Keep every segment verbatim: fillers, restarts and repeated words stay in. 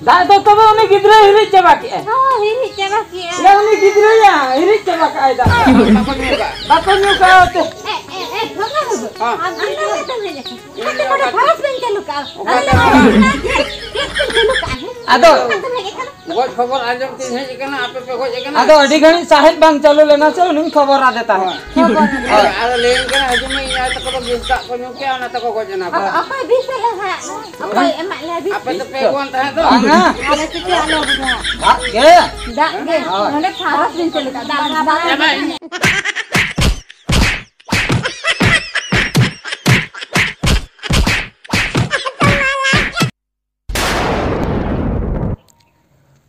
ᱫᱟᱜ ᱫᱚ ᱛᱚᱵᱮ ᱩᱱᱤ ᱜᱤᱫᱽᱨᱟᱹᱭ ᱦᱤᱨᱤᱡ ᱪᱟᱵᱟ ᱠᱮᱜᱼᱟᱭ᱾ ᱦᱚᱸ, ᱦᱤᱨᱤᱡ ᱪᱟᱵᱟ ᱠᱮᱜᱼᱟᱭ᱾ ᱭᱟ, ᱩᱱᱤ ᱜᱤᱫᱽᱨᱟᱹᱭᱟ ᱦᱤᱨᱤᱡ ᱪᱟᱵᱟ ᱠᱟᱜᱼᱟᱭ ᱫᱟᱜ᱾ ᱵᱟᱠᱚ ᱧᱩ ᱠᱟᱜᱼᱟ᱾ ᱵᱟᱠᱚ ᱧᱩ ᱠᱟᱜᱼᱟ ᱛᱮ᱾ ᱮ, ᱮ, ᱮ, ᱵᱟᱵᱟ ᱵᱟᱹᱵᱩ, ᱦᱮᱸ᱾ ᱟᱢ ᱫᱚ ᱚᱠᱟ ᱛᱮᱢ ᱦᱮᱡ ᱟᱠᱟᱱᱟ? ᱤᱧ ᱚᱠᱟᱛᱮ ᱫᱚ ᱱᱚᱰᱮ ᱚᱠᱟ ᱵᱷᱟᱨᱚᱥ ᱵᱮᱱ ᱪᱟᱹᱞᱩ ᱠᱟᱜᱼᱟ? ᱚᱠᱟ ᱟᱢ ᱫᱚ ᱛᱮᱢ ᱦᱮᱡ ᱱᱚᱰᱮ ᱟᱠᱟᱱᱟ? ᱪᱮᱫ ᱵᱮᱱ ᱪᱟᱹᱞᱩ ᱠᱟᱜᱼᱟ? ᱟᱫᱚ ᱚᱠᱟ ᱛᱮᱢ ᱦᱮᱡ ᱟᱠᱟᱱᱟ? ᱜᱚᱡ ᱠᱷᱚᱵᱚᱨ ᱟᱸᱡᱚᱢ ᱛᱤᱧ ᱦᱮᱡ ᱟᱠᱟᱱᱟ, ᱟᱯᱮ ᱯᱮ ᱜᱚᱡ ᱟᱠᱟᱱᱟ᱾ ᱟᱫᱚ ᱟᱹᱰᱤ ᱜᱷᱟᱹᱲᱤᱡ ᱥᱟᱦᱮᱫ ᱵᱟᱝ ᱪᱟᱹᱞᱩ ᱞᱮᱱᱟ ᱥᱮ ᱩᱱᱤᱧ ᱠᱷᱚᱵᱚᱨ ᱟᱫᱮ ᱛᱟᱦᱮᱸᱫ᱾ ᱦᱳᱭ᱾ ᱟᱫᱚ ᱞᱟᱹᱭᱟᱹᱧ ᱠᱟᱱᱟ, ᱦᱤᱡᱩᱜ ᱢᱮ, ᱤᱧ ᱟᱭᱳ ᱛᱟᱠᱚ ᱫᱚ ᱵᱤᱥ ᱫᱟᱜ ᱠᱚ ᱧᱩ ᱠᱮᱜᱼᱟ, ᱚᱱᱟ ᱛᱮᱠᱚ ᱜᱚᱡ ᱮᱱᱟ ᱠᱚ᱾ ᱚ-, ᱚᱠᱚᱭ ᱵᱤᱥ ᱮ ᱞᱟᱜᱟᱣᱟᱫ ᱢᱮ? ᱚᱠᱚᱭ ᱮᱢᱟᱜ ᱞᱮᱭᱟ ᱵᱤᱥ? ᱟᱯᱮ ᱫᱚᱯᱮ ᱮᱢᱟᱱ ᱛᱟᱦᱮᱸᱫ ᱫᱚ᱾ ᱵᱟᱝᱟ᱾ ᱟᱞᱮ ᱪᱤᱠᱟᱹ ᱟᱞᱮ ᱵᱩᱡᱷᱟᱹᱣᱟ᱾ ᱫᱟᱜ ᱜᱮ᱾ ᱫᱟᱜ ᱜᱮ᱾ ᱦᱳᱭ᱾ ᱱᱚᱰᱮ ᱯᱷᱟᱨᱟᱥ ᱵᱤᱱ ᱪᱟᱹᱞᱩ ᱠᱟᱜᱼᱟ᱾ ᱫᱟᱜ ᱵᱟᱝ, ᱵᱟᱝ, ᱵᱟᱝ᱾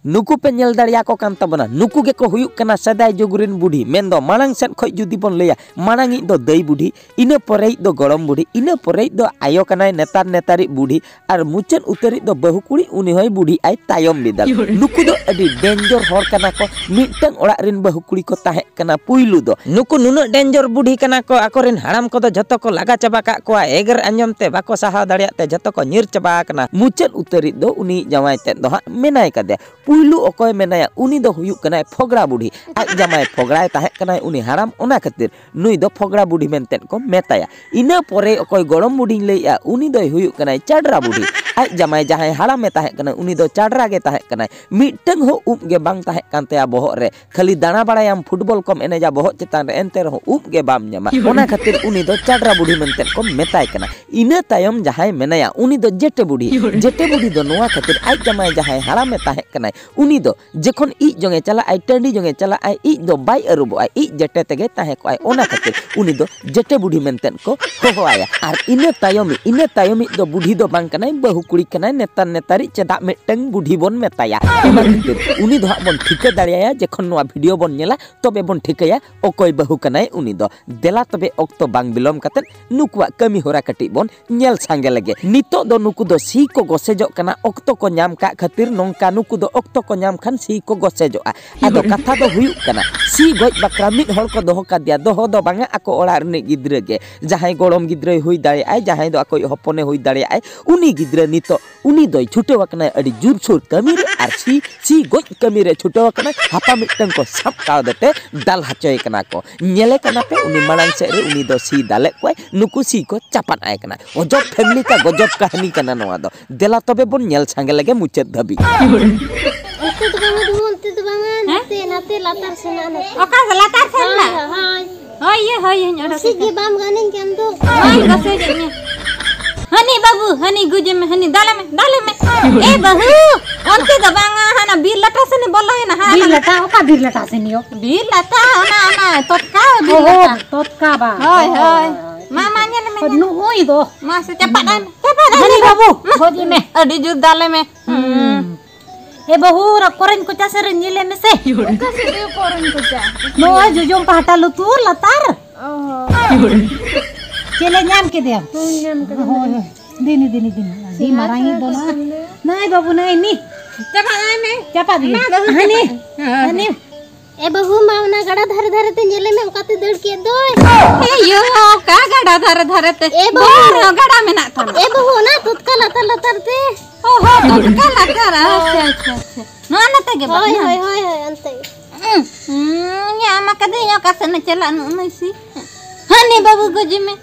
ᱱᱩᱠᱩ ᱯᱮ ᱧᱮᱞ ᱫᱟᱲᱮᱭᱟᱠᱚ ᱠᱟᱱ ᱛᱟᱵᱚᱱᱟ, ᱱᱩᱠᱩ ᱜᱮᱠᱚ ᱦᱩᱭᱩᱜ ᱠᱟᱱᱟ ᱥᱮᱫᱟᱭ ᱡᱩᱜᱽ ᱨᱮᱱ ᱵᱩᱰᱷᱤ, ᱢᱮᱱᱫᱚ ᱢᱟᱲᱟᱝ ᱥᱮᱫ ᱠᱷᱚᱱ ᱡᱩᱫᱤ ᱵᱚᱱ ᱞᱟᱹᱭᱟ, ᱢᱟᱲᱟᱝᱤᱡ ᱫᱚ ᱫᱟᱹᱭ ᱵᱩᱰᱷᱤ, ᱤᱱᱟᱹ ᱯᱚᱨᱮᱭᱤᱡ ᱫᱚ ᱜᱚᱲᱚᱢ ᱵᱩᱰᱷᱤ, ᱤᱱᱟᱹ ᱯᱚᱨᱮᱭᱤᱡ ᱫᱚ ᱟᱭᱳ ᱠᱟᱱᱟᱭ ᱱᱮᱛᱟᱨ ᱱᱮᱛᱟᱨᱤᱡ ᱵᱩᱰᱷᱤ, ᱟᱨ ᱢᱩᱪᱟᱹᱫ ᱩᱛᱟᱹᱨᱤᱡ ᱫᱚ ᱵᱟᱹᱦᱩ ᱠᱩᱲᱤ, ᱩᱱᱤ ᱦᱚᱸᱭ ᱵᱩᱰᱷᱤ ᱟᱭ ᱛᱟᱭᱚᱢ ᱵᱤᱫᱟᱹᱞ᱾ ᱱᱩᱠᱩ ᱫᱚ ᱟᱹᱰᱤ ᱰᱮᱧᱡᱚᱨ ᱦᱚᱲ ᱠᱟᱱᱟ ᱠᱚ᱾ ᱢᱤᱫᱴᱟᱝ ᱚᱲᱟᱜ ᱨᱮᱱ ᱵᱟᱹᱦᱩ ᱠᱩᱲᱤ ᱠᱚ ᱛᱟᱦᱮᱸ ᱠᱟᱱᱟ ᱯᱩᱭᱞᱩ ᱫᱚ᱾ ᱱᱩᱠᱩ ᱱᱩᱱᱟᱹᱜ ᱰᱮᱧᱡᱚᱨ ᱵᱩᱰᱷᱤ ᱠᱟᱱᱟ ᱠᱚ, ᱟᱠᱚᱨᱮᱱ ᱦᱟᱲᱟᱢ ᱠᱚᱫᱚ ᱡᱷᱚᱛᱚ ᱠᱚ ᱞᱟᱜᱟ ᱪᱟᱵᱟ ᱠᱟᱜ ᱠᱚᱣᱟ, ᱮᱜᱮᱨ ᱟᱸᱡᱚᱢ ᱛᱮ ᱵᱟᱠᱚ ᱥᱟᱦᱟᱣ ᱫᱟᱲᱮᱭᱟᱜ ᱛᱮ ᱡᱷᱚᱛᱚ ᱠᱚ ᱧᱤᱨ ᱪᱟᱵᱟ ᱟᱠᱟᱱᱟ᱾ ᱢᱩᱪᱟᱹᱫ ᱩᱛᱟᱹᱨᱤᱡ ᱫᱚ ᱩᱱᱤ ᱡᱟᱶᱟᱭ ᱛᱮᱫ ᱫᱚ ᱦᱟᱸᱜ ᱢᱮᱱᱟᱭ ᱠᱟᱫᱮᱭᱟ᱾ ᱯᱩᱭᱞᱩ ᱚᱠᱚᱭ ᱢᱮᱱᱟᱭᱟ, ᱩᱱᱤ ᱫᱚ ᱦᱩᱭᱩᱜ ᱠᱟᱱᱟᱭ ᱯᱷᱚᱜᱽᱲᱟ ᱵᱩᱰᱷᱤ᱾ ᱟᱡ ᱡᱟᱢᱟᱭ ᱯᱷᱚᱜᱽᱲᱟᱭ ᱛᱟᱦᱮᱸ ᱠᱟᱱᱟᱭ, ᱩᱱᱤ ᱦᱟᱲᱟᱢ, ᱚᱱᱟ ᱠᱷᱟᱹᱛᱤᱨ ᱱᱩᱭ ᱫᱚ ᱯᱷᱚᱜᱽᱲᱟ ᱵᱩᱰᱷᱤ ᱢᱮᱱᱛᱮᱫ ᱠᱚ ᱢᱮᱛᱟᱭᱟ᱾ ᱤᱱᱟᱹ ᱯᱚᱨᱮ ᱚᱠᱚᱭ ᱜᱚᱲᱚᱢ ᱵᱩᱰᱷᱤᱧ ᱞᱟᱹᱭᱮᱜᱼᱟ, ᱩᱱᱤ ᱫᱚᱭ ᱦᱩᱭᱩᱜ ᱠᱟᱱᱟᱭ ᱪᱟᱰᱨᱟ ᱵᱩᱰᱷᱤ᱾ ᱟᱡ ᱡᱟᱢᱟᱭ ᱡᱟᱦᱟᱸᱭ ᱦᱟᱲᱟᱢᱮ ᱛᱟᱦᱮᱸ ᱠᱟᱱᱟ, ᱩᱱᱤ ᱫᱚ ᱪᱟᱰᱨᱟ ᱜᱮ ᱛᱟᱦᱮᱸ ᱠᱟᱱᱟᱭ᱾ ᱢᱤᱫᱴᱟᱝ ᱦᱚᱸ ᱩᱵ ᱜᱮ ᱵᱟᱝ ᱛᱟᱦᱮᱸ ᱠᱟᱱ ᱛᱟᱭᱟ ᱵᱚᱦᱚᱜ ᱨᱮ᱾ ᱠᱷᱟᱹᱞᱤ ᱫᱟᱬᱟ ᱵᱟᱲᱟᱭᱟᱢ, ᱯᱷᱩᱴᱵᱚᱞ ᱠᱚᱢ ᱮᱱᱮᱡᱟ ᱵᱚᱦᱚᱜ ᱪᱮᱛᱟᱱ ᱨᱮ, ᱮᱱᱛᱮ ᱨᱮᱦᱚᱸ ᱩᱵ ᱜᱮ ᱵᱟᱢ ᱧᱟᱢᱟ᱾ ᱚᱱᱟ ᱠᱷᱟᱹᱛᱤᱨ ᱩᱱᱤ ᱫᱚ ᱪᱟᱰᱨᱟ ᱵᱩᱰᱷᱤ ᱢᱮᱱᱛᱮᱫ ᱠᱚ ᱢᱮᱛᱟᱭ ᱠᱟᱱᱟ᱾ ᱤᱱᱟᱹ ᱛᱟᱭᱚᱢ ᱡᱟᱦᱟᱸᱭ ᱢᱮᱱᱟᱭᱟ, ᱩᱱᱤ ᱫᱚ ᱡᱮᱴᱮ ᱵᱩᱰᱷᱤ᱾ ᱡᱮᱴᱮ ᱵᱩᱰᱷᱤ ᱫᱚ ᱱᱚᱣᱟ ᱠᱷᱟᱹᱛᱤᱨ, ᱟᱡ ᱡᱟᱢᱟᱭ ᱡᱟᱦᱟᱸᱭ ᱦᱟᱲᱟᱢᱮ ᱛᱟᱦᱮᱸ ᱠᱟᱱᱟᱭ, ᱩᱱᱤ ᱫᱚ ᱡᱚᱠᱷᱚᱱ ᱤᱡ ᱡᱚᱝᱮ ᱪᱟᱞᱟᱜ ᱟᱭ, ᱴᱟᱺᱰᱤ ᱡᱚᱝᱮ ᱪᱟᱞᱟᱜ ᱟᱭ, ᱤᱡ ᱫᱚ ᱵᱟᱭ ᱟᱹᱨᱩᱵᱚᱜᱼᱟ, ᱤᱡ ᱡᱮᱴᱮ ᱛᱮᱜᱮ ᱛᱟᱦᱮᱸ ᱠᱚᱜᱼᱟᱭ᱾ ᱚᱱᱟ ᱠᱷᱟᱹᱛᱤᱨ ᱩᱱᱤ ᱫᱚ ᱡᱮᱴᱮ ᱵᱩᱰᱷᱤ ᱢᱮᱱᱛᱮᱫ ᱠᱚ ᱦᱚᱦᱚ ᱟᱭᱟ᱾ ᱟᱨ ᱤᱱᱟᱹ ᱛᱟᱭᱚᱢᱤᱡ, ᱤᱱᱟᱹ ᱛᱟᱭᱚᱢᱤᱡ ᱫᱚ ᱵᱩᱰᱷᱤ ᱫᱚ ᱵᱟᱝ ᱠᱟᱱᱟᱭ, ᱵᱟᱹᱦᱩ ᱠᱩᱲᱤ ᱠᱟᱱᱟᱭ᱾ ᱱᱮᱛᱟᱨ ᱱᱮᱛᱟᱨᱤᱡ ᱪᱮᱫᱟᱜ ᱢᱤᱫᱴᱟᱝ ᱵᱩᱰᱷᱤ ᱵᱚᱱ ᱢᱮᱛᱟᱭᱟ? ᱚᱱᱟ ᱠᱷᱟᱹᱛᱤᱨ ᱩᱱᱤ ᱫᱚ ᱦᱟᱸᱜ ᱵᱚᱱ ᱴᱷᱤᱠᱟᱹ ᱫᱟᱲᱮᱭᱟᱭᱟ, ᱡᱚᱠᱷᱚᱱ ᱱᱚᱣᱟ ᱵᱷᱤᱰᱤᱭᱳ ᱵᱚᱱ ᱧᱮᱞᱟ, ᱛᱚᱵᱮ ᱵᱚᱱ ᱴᱷᱤᱠᱟᱹᱭᱟ ᱚᱠᱚᱭ ᱵᱟᱹᱦᱩ ᱠᱟᱱᱟᱭ ᱩᱱᱤ ᱫᱚ᱾ ᱫᱮᱞᱟ ᱛᱚᱵᱮ ᱚᱠᱛᱚ ᱵᱟᱝ ᱵᱤᱞᱚᱢ ᱠᱟᱛᱮᱫ ᱱᱩᱠᱩᱣᱟᱜ ᱠᱟᱹᱢᱤ ᱦᱚᱨᱟ ᱠᱟᱹᱴᱤᱡ ᱵᱚᱱ ᱧᱮᱞ ᱥᱟᱸᱜᱮ ᱞᱮᱜᱮ᱾ ᱱᱤᱛᱚᱜ ᱫᱚ ᱱᱩᱠᱩ ᱫᱚ ᱥᱤ ᱠᱚ ᱜᱚᱥᱮᱡᱚᱜ ᱠᱟᱱᱟ, ᱚᱠᱛᱚ ᱠᱚ ᱧᱟᱢ ᱠᱟᱜ ᱠᱷᱟᱹᱛᱤᱨ ᱱᱚᱝᱠᱟ᱾ ᱱᱩᱠᱩ ᱫᱚ ᱚᱠᱛᱚ ᱠᱚ ᱧᱟᱢ ᱠᱷᱟᱱ ᱥᱤ ᱠᱚ ᱜᱚᱥᱮᱡᱚᱜᱼᱟ᱾ ᱟᱫᱚ ᱠᱟᱛᱷᱟ ᱫᱚ ᱦᱩᱭᱩᱜ ᱠᱟᱱᱟ, ᱥᱤ ᱜᱚᱡ ᱵᱟᱠᱷᱨᱟ ᱢᱤᱫ ᱦᱚᱲ ᱠᱚ ᱫᱚᱦᱚ ᱠᱟᱫᱮᱭᱟ, ᱫᱚᱦᱚ ᱫᱚ ᱵᱟᱝᱟ, ᱟᱠᱚ ᱚᱲᱟᱜ ᱨᱤᱱᱤᱡ ᱜᱤᱫᱽᱨᱟᱹ ᱜᱮ, ᱡᱟᱦᱟᱸᱭ ᱜᱚᱲᱚᱢ ᱜᱤᱫᱽᱨᱟᱹᱭ ᱦᱩᱭ ᱫᱟᱲᱮᱭᱟᱜᱼᱟᱭ, ᱡᱟᱦᱟᱸᱭ ᱫᱚ ᱟᱠᱚᱭᱤᱡ ᱦᱚᱯᱚᱱᱮ ᱦᱩᱭ ᱫᱟᱲᱮᱭᱟᱜᱼᱟᱭ, ᱩᱱᱤ ᱜᱤᱫᱽᱨᱟᱹ ᱱᱤᱛᱚᱜ ᱩᱱᱤ ᱫᱚᱭ ᱪᱷᱩᱴᱟᱹᱣ ᱟᱠᱟᱱᱟᱭ ᱟᱹᱰᱤ ᱡᱳᱨᱥᱳᱨ ᱠᱟᱹᱢᱤ ᱨᱮ, ᱟᱨ ᱥᱤ ᱥᱤ ᱜᱚᱡ ᱠᱟᱹᱢᱤ ᱨᱮ ᱪᱷᱩᱴᱟᱹᱣ ᱟᱠᱟᱱᱟᱭ᱾ ᱦᱟᱯᱟ ᱢᱤᱫᱴᱟᱝ ᱠᱚ ᱥᱟᱵ ᱠᱟᱣᱫᱮ ᱛᱮ ᱫᱟᱞ ᱦᱚᱪᱚᱭᱮ ᱠᱟᱱᱟ ᱠᱚ᱾ ᱧᱮᱞᱮ ᱠᱟᱱᱟ ᱯᱮ, ᱩᱱᱤ ᱢᱟᱲᱟᱝ ᱥᱮᱫ ᱨᱮ ᱩᱱᱤ ᱫᱚ ᱥᱤ ᱫᱟᱞᱮᱫ ᱠᱚᱣᱟᱭ, ᱱᱩᱠᱩ ᱥᱤ ᱠᱚ ᱪᱟᱯᱟᱫ ᱟᱭ ᱠᱟᱱᱟ᱾ ᱚᱡᱚᱵ ᱯᱷᱮᱢᱞᱤ ᱠᱟ ᱜᱚᱡᱚᱵ ᱠᱟᱹᱦᱱᱤ ᱠᱟᱱᱟ ᱱᱚᱣᱟ ᱫᱚ᱾ ᱫᱮᱞᱟ ᱛᱚᱵᱮ ᱵᱚᱱ ᱧᱮᱞ ᱥᱟᱸᱜᱮ ᱞᱮᱜᱮ ᱢᱩᱪᱟᱹᱫ ᱫᱷᱟᱹᱵᱤᱡ᱾ ᱚᱱᱛᱮ ᱫᱚ ᱵᱟᱝᱟ ᱫᱩ, ᱚᱱᱛᱮ ᱫᱚ ᱵᱟᱝᱟ, ᱦᱮᱸ? ᱱᱟᱛᱮ, ᱱᱟᱛᱮ ᱞᱟᱛᱟᱨ ᱥᱮᱱᱟᱜ ᱱᱟᱛᱮ᱾ ᱚᱠᱟ ᱥᱮ ᱞᱟᱛᱟᱨ ᱥᱮᱱ ᱦᱳᱭ, ᱱᱟᱜ? ᱦᱳᱭ᱾ ᱦᱳᱭ, ᱤᱭᱟᱹ, ᱦᱳᱭ, ᱤᱧ ᱚᱰᱚᱠ ᱠᱩᱥᱤ ᱜᱮ ᱠᱟᱱᱟ᱾ ᱵᱟᱢ ᱜᱟᱱᱤᱧ ᱠᱟᱱ ᱫᱚ᱾ ᱦᱳᱭ, ᱜᱚᱥᱮ ᱜᱮ ᱤᱧ᱾ ᱦᱟᱹᱱᱤ ᱵᱟᱹᱵᱩ, ᱦᱟᱹᱱᱤ ᱜᱩᱡᱮ ᱢᱮ, ᱦᱟᱹᱱᱤ ᱫᱟᱞᱮ ᱢᱮ, ᱫᱟᱞᱮ ᱢᱮ᱾ ᱮ ᱵᱟᱹᱦᱩ, ᱚᱱᱛᱮ ᱫᱚ ᱵᱟᱝᱟ, ᱦᱟᱱᱟ ᱵᱤᱨ ᱞᱟᱴᱟ ᱥᱮᱱᱮ ᱵᱚᱞᱚᱭᱮᱱᱟ, ᱦᱟᱸᱜ ᱵᱤᱨ ᱦᱟᱱᱟ ᱞᱟᱴᱟ? ᱚᱠᱟ ᱵᱤᱨ ᱞᱟᱴᱟ ᱥᱮᱱ ᱭᱳ? ᱵᱤᱨ ᱞᱟᱴᱟ, ᱚᱱᱟ, ᱚᱱᱟ ᱛᱚᱛᱠᱟ ᱵᱤᱨ ᱚ, ᱞᱟᱴᱟ᱾ ᱛᱚᱛᱠᱟ ᱵᱟ᱾ ᱦᱳᱭ, ᱦᱳᱭ᱾ ᱦᱳᱭ᱾ ᱢᱟ, ᱢᱟ, ᱧᱮᱞ ᱢᱮ, ᱦᱳᱭ, ᱧᱮᱞ ᱢᱮ᱾ ᱱᱩᱜᱼᱩᱭ ᱫᱚ᱾ ᱢᱟ ᱥᱮ ᱪᱟᱯᱟᱫ ᱟᱭ ᱢᱮ, ᱪᱟᱯᱟᱫ ᱟᱭ ᱦᱟᱹᱱᱤ ᱢᱮ᱾ ᱵᱟᱹᱵᱩ, ᱢᱟ᱾ ᱜᱚᱡᱮ ᱢᱮ᱾ ᱟᱹᱰᱤ ᱡᱳᱨ ᱫᱟᱞᱮ ᱢᱮ᱾ ᱦᱩᱸ᱾ ᱦᱩᱸ᱾ ᱮ ᱵᱟᱹᱦᱩ, ᱚᱱᱟ ᱠᱚᱨᱮᱧ ᱠᱚᱪᱟ ᱥᱮᱨᱮᱧ ᱧᱮᱞᱮ ᱢᱮᱥᱮ᱾ ᱚᱠᱟ ᱥᱮᱫ ᱫᱚ ᱠᱚᱨᱮᱧ ᱠᱚᱪᱟ? ᱱᱚᱜᱼᱚᱭ ᱡᱚᱡᱚᱢ ᱯᱟᱦᱴᱟ ᱞᱩᱛᱩᱨ ᱞᱟᱛᱟᱨ᱾ ᱚ᱾ ᱪᱮᱞᱮ ᱧᱟᱢ ᱠᱮᱫᱮᱭᱟᱢ? ᱦᱳᱭ, ᱧᱟᱢ ᱠᱮᱫᱮᱭᱟᱹᱧ᱾ ᱦᱳᱭ, ᱦᱳᱭ᱾ ᱫᱤᱱᱤ, ᱫᱤᱱᱤ, ᱫᱤᱱᱤ᱾ ᱟᱹᱰᱤ ᱢᱟᱨᱟᱝ ᱤᱡ ᱫᱚ ᱱᱟᱦᱟᱜ᱾ ᱱᱟᱭ ᱵᱟᱹᱵᱩ, ᱱᱟᱭ ᱱᱤ᱾ ᱪᱟᱯᱟᱫ ᱟᱭ ᱢᱮ᱾ ᱪᱟᱯᱟᱫ ᱤᱭᱟᱹ᱾ ᱢᱟ ᱵᱟᱹᱵᱩ, ᱦᱟᱹᱱᱤ᱾ ᱪᱟᱯᱟᱫ᱾ ᱦᱮᱸ᱾ ᱦᱟᱹᱱᱤ᱾ ᱮ ᱵᱟᱹᱦᱩ, ᱢᱟ ᱚᱱᱟ ᱜᱟᱰᱟ ᱫᱷᱟᱨᱮ ᱫᱷᱟᱨᱮ ᱛᱮ ᱧᱮᱞᱮ ᱢᱮ, ᱚᱱᱠᱟᱛᱮ ᱫᱟᱹᱲ ᱠᱮᱫ ᱫᱚᱭ᱾ ᱮ ᱭᱳ, ᱚᱠᱟ ᱜᱟᱰᱟ ᱫᱷᱟᱨᱮ ᱫᱷᱟᱨᱮ ᱛᱮ? ᱮ ᱵᱟᱹᱦᱩ᱾ ᱵᱚᱦᱚᱜ ᱨᱮᱦᱚᱸ ᱜᱟᱰᱟ ᱢᱮᱱᱟᱜ ᱛᱟᱢᱟ᱾ ᱮ ᱵᱟᱹᱦᱩ, ᱚᱱᱟ ᱛᱚᱛᱠᱟ ᱞᱟᱛᱟᱨ ᱞᱟᱛᱟᱨ ᱛᱮ᱾ ᱚ ᱦᱚᱸ, ᱛᱚᱛᱠᱟ ᱞᱟᱛᱟᱨ᱾ ᱟᱪᱪᱷᱟ, ᱟᱪᱪᱷᱟ, ᱟᱪᱪᱷᱟ᱾ ᱱᱚᱣᱟ ᱱᱟᱛᱮ ᱜᱮ ᱵᱟᱝ? ᱦᱳᱭ, ᱦᱳᱭ, ᱦᱳᱭ, ᱦᱳᱭ, ᱚᱱᱛᱮ ᱜᱮ᱾ ᱩᱸ, ᱩᱸ, ᱧᱟᱢ ᱟᱠᱟᱫᱟᱹᱧ, ᱚᱠᱟ ᱥᱮᱫ ᱮ ᱪᱟᱞᱟᱜ ᱱᱩᱜ ᱱᱩᱭ ᱥᱤ? ᱦᱟᱹᱱᱤ ᱵᱟᱹᱵᱩ ᱜᱚᱡᱮ ᱢᱮ᱾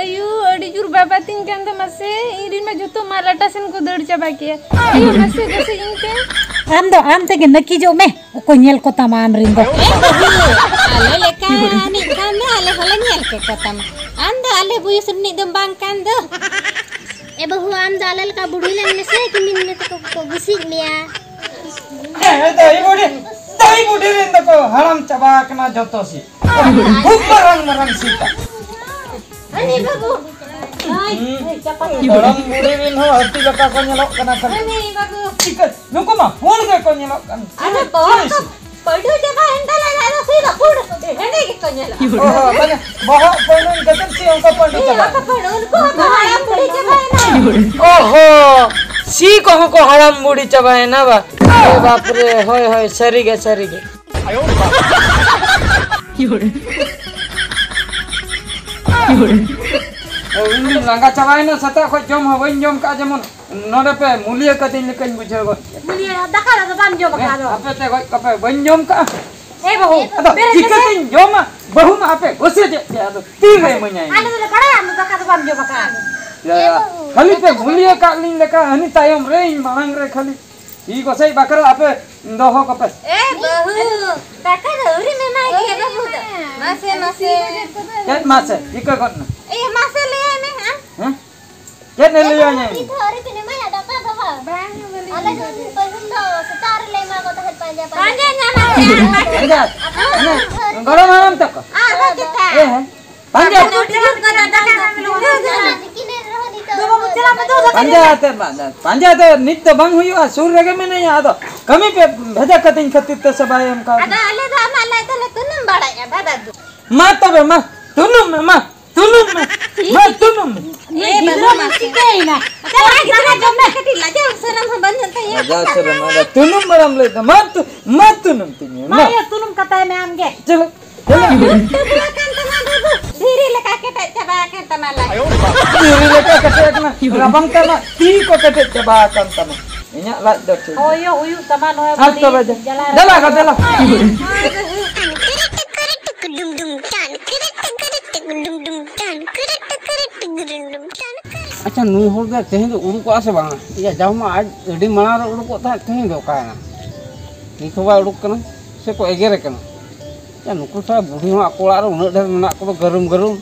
ᱟᱭᱩ, ᱟᱹᱰᱤ ᱡᱳᱨ ᱵᱟᱵᱟᱛᱤᱧ ᱠᱟᱱ ᱫᱚ ᱢᱟᱥᱮ, ᱤᱧ ᱨᱮᱱ ᱢᱟ ᱡᱷᱚᱛᱚ ᱢᱟᱜ ᱞᱟᱴᱟ ᱥᱮᱱ ᱠᱚ ᱫᱟᱹᱲ ᱪᱟᱵᱟ ᱠᱮᱜᱼᱟ᱾ ᱟᱭᱩ, ᱢᱟᱥᱮ ᱜᱚᱥᱮ ᱤᱧ ᱛᱮ᱾ ᱟᱢ ᱫᱚ ᱟᱢ ᱛᱮᱜᱮ ᱱᱟᱹᱠᱤᱡᱚᱜ ᱢᱮ, ᱚᱠᱚᱭ ᱧᱮᱞ ᱠᱚ ᱛᱟᱢᱟ ᱟᱢ ᱨᱮᱱ ᱫᱚ? ᱮ ᱵᱟᱹᱵᱩ, ᱟᱞᱮ ᱞᱮᱠᱟ ᱟᱹᱱᱤᱡ ᱠᱷᱟᱱ ᱫᱚ ᱟᱞᱮ ᱦᱚᱸᱞᱮ ᱧᱮᱞ ᱠᱮ ᱠᱚ ᱛᱟᱢᱟ᱾ ᱟᱢ ᱫᱚ ᱟᱞᱮ ᱵᱚᱭᱚᱥ ᱨᱤᱱᱤᱡ ᱫᱚᱢ ᱵᱟᱝ ᱠᱟᱱ ᱫᱚ᱾ ᱮ ᱵᱟᱹᱦᱩ, ᱟᱢ ᱫᱚ ᱟᱞᱮ ᱞᱮᱠᱟ ᱵᱩᱲᱦᱤ ᱞᱮᱱ ᱢᱮᱥᱮ, ᱠᱤᱢᱤᱱ ᱢᱮ ᱛᱟᱠᱚ ᱠᱚ ᱜᱩᱥᱤᱡ ᱢᱮᱭᱟ᱾ ᱮ, ᱫᱟᱹᱭ ᱵᱩᱰᱷᱤ, ᱫᱟᱹᱭ ᱵᱩᱰᱷᱤ ᱨᱮᱱ ᱫᱚᱠᱚ ᱦᱟᱲᱟᱢ ᱪᱟᱵᱟ ᱟᱠᱟᱱᱟ ᱡᱚᱛᱚ ᱥᱤ᱾ ᱠᱷᱩᱵ ᱢᱟᱨᱟᱝ ᱢᱟᱨᱟᱝ ᱥᱤ ᱛᱟ᱾ ᱦᱟᱹᱱᱤ ᱵᱟᱹᱵᱩ᱾ ᱦᱩᱸ᱾ ᱜᱚᱲᱚᱢ ᱵᱩᱲᱦᱤ ᱨᱮᱱ ᱦᱚᱸ ᱦᱟᱹᱛᱤ ᱞᱮᱠᱟ ᱠᱚ ᱧᱮᱞᱚᱜ ᱠᱟᱱᱟ ᱠᱷᱟᱹᱞᱤ᱾ ᱦᱟᱹᱱᱤ ᱵᱟᱹᱵᱩ᱾ ᱪᱤᱠᱟᱹ? ᱱᱩᱠᱩ ᱢᱟ ᱯᱩᱸᱰ ᱜᱮᱠᱚ ᱧᱮᱞᱚᱜ ᱠᱟᱱᱟ᱾ ᱟᱫᱚ ᱪᱤᱠᱟᱹ ᱠᱚ ᱤᱥᱤ? ᱯᱟᱹᱰᱩ ᱪᱟᱵᱟ ᱮᱱ ᱛᱟᱞᱮ ᱟᱫᱚ ᱥᱤ ᱫᱚ ᱯᱩᱸᱰ ᱦᱮᱸᱫᱮ ᱜᱮᱠᱚ ᱧᱮᱞᱚᱜᱼᱟ᱾ ᱚ ᱦᱚᱸ, ᱢᱟᱱᱮ ᱵᱚᱦᱚᱜ ᱯᱟᱹᱰᱩ ᱠᱟᱛᱮ ᱥᱤ ᱦᱚᱸᱠᱚ ᱯᱟᱹᱰᱩ ᱦᱮᱸ, ᱪᱟᱵᱟᱭᱮᱱᱟ᱾ ᱟᱠᱚ ᱯᱟᱹᱰᱩ, ᱩᱱᱠᱩ ᱦᱚᱸᱠᱚ ᱦᱟᱲᱟᱢ ᱵᱩᱲᱦᱤ ᱪᱟᱵᱟᱭᱮᱱᱟ᱾ ᱚ ᱦᱚᱸ, ᱥᱤ ᱠᱚᱦᱚᱸ ᱠᱚ ᱦᱟᱲᱟᱢ ᱵᱩᱲᱦᱤ ᱪᱟᱵᱟᱭᱮᱱᱟ ᱵᱟ? ᱮ ᱵᱟᱯ ᱨᱮ, ᱦᱳᱭ, ᱦᱳᱭ, ᱥᱟᱹᱨᱤ ᱜᱮ, ᱥᱟᱹᱨᱤ ᱜᱮ᱾ ᱤᱧ ᱫᱩᱧ ᱞᱟᱸᱜᱟ ᱪᱟᱵᱟᱭᱮᱱᱟ, ᱥᱮᱛᱟᱜ ᱠᱷᱚᱱ ᱡᱚᱢ ᱦᱚᱸ ᱵᱟᱹᱧ ᱡᱚᱢ ᱠᱟᱜᱼᱟ, ᱡᱮᱢᱚᱱ ᱱᱚᱰᱮ ᱯᱮ ᱢᱩᱞᱤᱭᱟᱹ ᱠᱟᱹᱫᱤᱧ ᱞᱮᱠᱟᱧ ᱵᱩᱡᱷᱟᱹᱣ ᱜᱚᱫ ᱠᱮᱫ᱾ ᱢᱩᱞᱤᱭᱟᱹ ᱫᱟᱠᱟ ᱫᱚ ᱵᱟᱢ ᱡᱚᱢ ᱟᱠᱟᱫ ᱫᱚ᱾ ᱟᱯᱮ ᱛᱮ ᱜᱚᱡ ᱠᱚᱯᱮ, ᱵᱟᱹᱧ ᱡᱚᱢ ᱠᱟᱜᱼᱟ᱾ ᱮ ᱵᱟᱹᱦᱩ, ᱟᱫᱚ ᱵᱮᱨᱮᱫ ᱢᱮᱥᱮ᱾ ᱪᱤᱠᱟᱹᱛᱤᱧ ᱡᱚᱢᱟ? ᱵᱟᱹᱦᱩ ᱢᱟ ᱟᱯᱮ ᱜᱚᱥᱮ ᱪᱮᱫ ᱯᱮ, ᱟᱫᱚ ᱛᱤᱨᱮ ᱤᱢᱟᱹᱧᱟᱭ? ᱟᱞᱮ ᱫᱚᱞᱮ ᱵᱟᱲᱟᱭᱟ ᱟᱢ ᱫᱚ ᱫᱟᱠᱟ ᱫᱚ ᱵᱟᱢ ᱡᱚᱢ ᱟᱠᱟᱫ᱾ ᱭᱟ, ᱭᱟ᱾ ᱠᱷᱟᱹᱞᱤ ᱯᱮ ᱢᱩᱞᱤᱭᱟᱹ ᱠᱟᱜ ᱞᱤᱧ ᱞᱮᱠᱟ, ᱦᱟᱹᱱᱤ ᱛᱟᱭᱚᱢ ᱨᱮ, ᱤᱧ ᱢᱟᱲᱟᱝ ᱨᱮ ᱠᱷᱟᱹᱞᱤ᱾ ᱤ ᱜᱚᱥᱮ ᱵᱟᱠᱷᱨᱟ ᱟᱯᱮ ᱫᱚᱦᱚ ᱠᱚᱯᱮ᱾ ᱮ ᱵᱟᱹᱦᱩ, ᱫᱟᱠᱟ ᱫᱚ ᱟᱹᱣᱨᱤᱢ ᱮᱢᱟᱭ ᱜᱮ ᱵᱟᱹᱵᱩ ᱫᱚ᱾ ᱢᱟᱥᱮ, ᱢᱟᱥᱮ᱾ ᱪᱮᱫ ᱢᱟᱥᱮ? ᱪᱤᱠᱟᱹ ᱜᱚᱫ ᱱᱟ? ᱮ ᱢᱟᱥᱮ ᱞᱟᱹᱭᱟᱭ ᱢᱮ ᱟᱢ᱾ ᱦᱮᱸ? ᱪᱮᱫ ᱮ ᱞᱟᱹᱭᱟ ᱧᱟ? ᱱᱤᱛ ᱦᱚᱸ ᱟᱹᱣᱨᱤ ᱵᱤᱱ ᱮᱢᱟᱭᱟ ᱫᱟᱠᱟ ᱫᱚ ᱵᱟᱝ? ᱵᱟᱝ, ᱵᱟᱹᱞᱤᱧ ᱟᱞᱮ ᱫᱚ ᱯᱟᱹᱦᱤᱞ ᱫᱚ ᱥᱮᱛᱟᱜ ᱨᱮᱞᱮ ᱮᱢᱟ ᱠᱚ ᱛᱟᱦᱮᱸᱫ ᱯᱟᱸᱡᱟ ᱯᱟᱸᱡᱟ᱾ ᱯᱟᱸᱡᱟ ᱧᱟᱢ ᱟᱯᱮ᱾ ᱯᱟᱸᱡᱟ᱾ ᱟᱯᱮ ᱦᱮᱸ᱾ ᱫᱚ ᱟᱹᱣᱨᱤ ᱜᱚᱲᱚᱢ ᱦᱟᱲᱟᱢ ᱛᱟᱠᱚ᱾ ᱟᱨᱦᱚᱸ ᱪᱮᱛᱟᱱ᱾ ᱮ ᱦᱮᱸ᱾ ᱯᱟᱸᱡᱟ᱾ ᱟᱯᱮ ᱫᱚ ᱴᱤᱠᱤᱴ ᱠᱚ ᱫᱟᱫᱟ ᱠᱚ᱾ ᱫᱩ ᱵᱟᱹᱵᱩ ᱪᱟᱞᱟᱜ ᱢᱮ, ᱫᱩ ᱫᱟᱫᱟ᱾ ᱯᱟᱸᱡᱟ ᱟᱛᱮ ᱢᱟ, ᱯᱟᱸᱡᱟ ᱫᱚ ᱱᱤᱛ ᱫᱚ ᱵᱟᱝ ᱦᱩᱭᱩᱜᱼᱟ, ᱥᱩᱨ ᱨᱮᱜᱮ ᱢᱮᱱᱟᱭᱟ, ᱟᱫᱚ ᱠᱟᱹᱢᱤ ᱯᱮ ᱵᱷᱮᱡᱟ ᱠᱟᱹᱛᱤᱧ ᱠᱷᱟᱹᱛᱤᱨ ᱛᱮ ᱥᱮ ᱵᱟᱭ ᱮᱢ ᱠᱟᱣᱫᱤᱧᱟ᱾ ᱟᱫᱚ ᱟᱞᱮ ᱫᱚ ᱟᱢᱟᱜ ᱞᱟᱡ ᱫᱚᱞᱮ ᱛᱩᱱᱩᱢ ᱵᱟᱲᱟᱭᱟ ᱫᱟᱫᱟ ᱫᱚ᱾ ᱢᱟ ᱛᱚᱵᱮ, ᱢᱟ, ᱛᱩᱱᱩᱢ ᱢᱮ, ᱢᱟ᱾ ᱛᱩᱱᱩᱢ ᱢᱮ᱾ ᱢᱟ, ᱛᱩᱱᱩᱢ ᱢᱮ᱾ ᱮ, ᱵᱟᱹᱵᱩ, ᱢᱟ ᱪᱤᱠᱟᱹᱭᱮᱱᱟ? ᱪᱟᱞᱟᱜ ᱜᱤᱫᱽᱨᱟᱹ ᱡᱚᱢ ᱢᱮ᱾ ᱠᱟᱹᱴᱤᱡ ᱞᱟᱡᱟᱣ ᱥᱚᱨᱚᱢ ᱦᱚᱸ ᱵᱟᱹᱱᱩᱜ ᱛᱟᱭᱟ᱾ ᱞᱟᱡᱟᱣ ᱥᱚᱨᱚᱢ, ᱟᱫᱚ ᱛᱩᱱᱩᱢ ᱵᱟᱲᱟᱢ ᱞᱟᱹᱭ ᱫᱟ, ᱢᱟ ᱛᱩ-, ᱢᱟ ᱛᱩᱱᱩᱢ ᱛᱤᱧ ᱢᱮ, ᱢᱟ ᱢᱟ᱾ ᱭᱟ, ᱛᱩᱱᱩᱢ ᱠᱟᱛᱟᱭ ᱢᱮ ᱟᱢ ᱜᱮ᱾ ᱪᱚᱞᱚ, ᱪᱚᱞᱚ᱾ ᱰᱩᱵᱩ ᱟᱠᱟᱱ ᱛᱟᱢᱟ ᱵᱟᱹᱵᱩ, ᱫᱷᱤᱨᱤ ᱞᱮᱠᱟ ᱠᱮᱴᱮᱡ ᱪᱟᱵᱟ ᱟᱠᱟᱱ ᱛᱟᱢᱟ ᱞᱟᱡ᱾ ᱫᱷᱤᱨᱤ ᱞᱮᱠᱟ ᱠᱮᱴᱮᱡ ᱟᱠᱟᱱᱟ, ᱨᱟᱵᱟᱝ ᱛᱮ ᱟᱢᱟᱜ ᱛᱤ ᱠᱚ ᱠᱮᱴᱮᱡ ᱪᱟᱵᱟ ᱟᱠᱟᱱ ᱛᱟᱢᱟ᱾ ᱤᱧᱟᱹᱜ ᱞᱟᱡ ᱫᱚ ᱴᱷᱤᱠ ᱦᱳᱭ, ᱜᱮᱭᱟ᱾ ᱦᱩᱭᱩᱜ ᱛᱟᱢᱟ ᱱᱚᱣᱟ ᱟᱨ ᱵᱩᱲᱦᱤ ᱛᱚᱵᱮ ᱡᱟ-, ᱡᱟᱞᱟ ᱨᱮ᱾ ᱫᱮᱞᱟ ᱜᱚ, ᱫᱮᱞᱟ᱾ ᱟᱪᱪᱷᱟ, ᱱᱩᱭ ᱦᱚᱲ ᱫᱚ ᱛᱮᱦᱮᱧ ᱫᱚ ᱩᱰᱩᱠᱚᱜᱼᱟ ᱥᱮ ᱵᱟᱝᱟ? ᱤᱭᱟᱹ, ᱡᱟᱣ ᱢᱟ ᱟᱡ ᱟᱹᱰᱤ ᱢᱟᱲᱟᱝ ᱨᱮ ᱩᱰᱩᱠᱚᱜ ᱛᱟᱦᱮᱸᱫ, ᱛᱮᱦᱮᱧ ᱫᱚ ᱚᱠᱟᱭᱮᱱᱟ? ᱱᱤᱛ ᱦᱚᱸ ᱵᱟᱭ ᱩᱰᱩᱠ ᱠᱟᱱᱟ᱾ ᱥᱮ ᱠᱚ ᱮᱜᱮᱨᱮ ᱠᱟᱱᱟ? ᱭᱟ, ᱱᱩᱠᱩ ᱥᱟᱞᱟ ᱵᱩᱰᱷᱤ ᱦᱚᱸ ᱟᱠᱚ ᱚᱲᱟᱜ ᱨᱮ ᱩᱱᱟᱹᱜ ᱰᱷᱮᱨ ᱢᱮᱱᱟᱜ ᱠᱚᱫᱚ ᱜᱟᱹᱨᱩᱢ ᱜᱟᱹᱨᱩᱢ᱾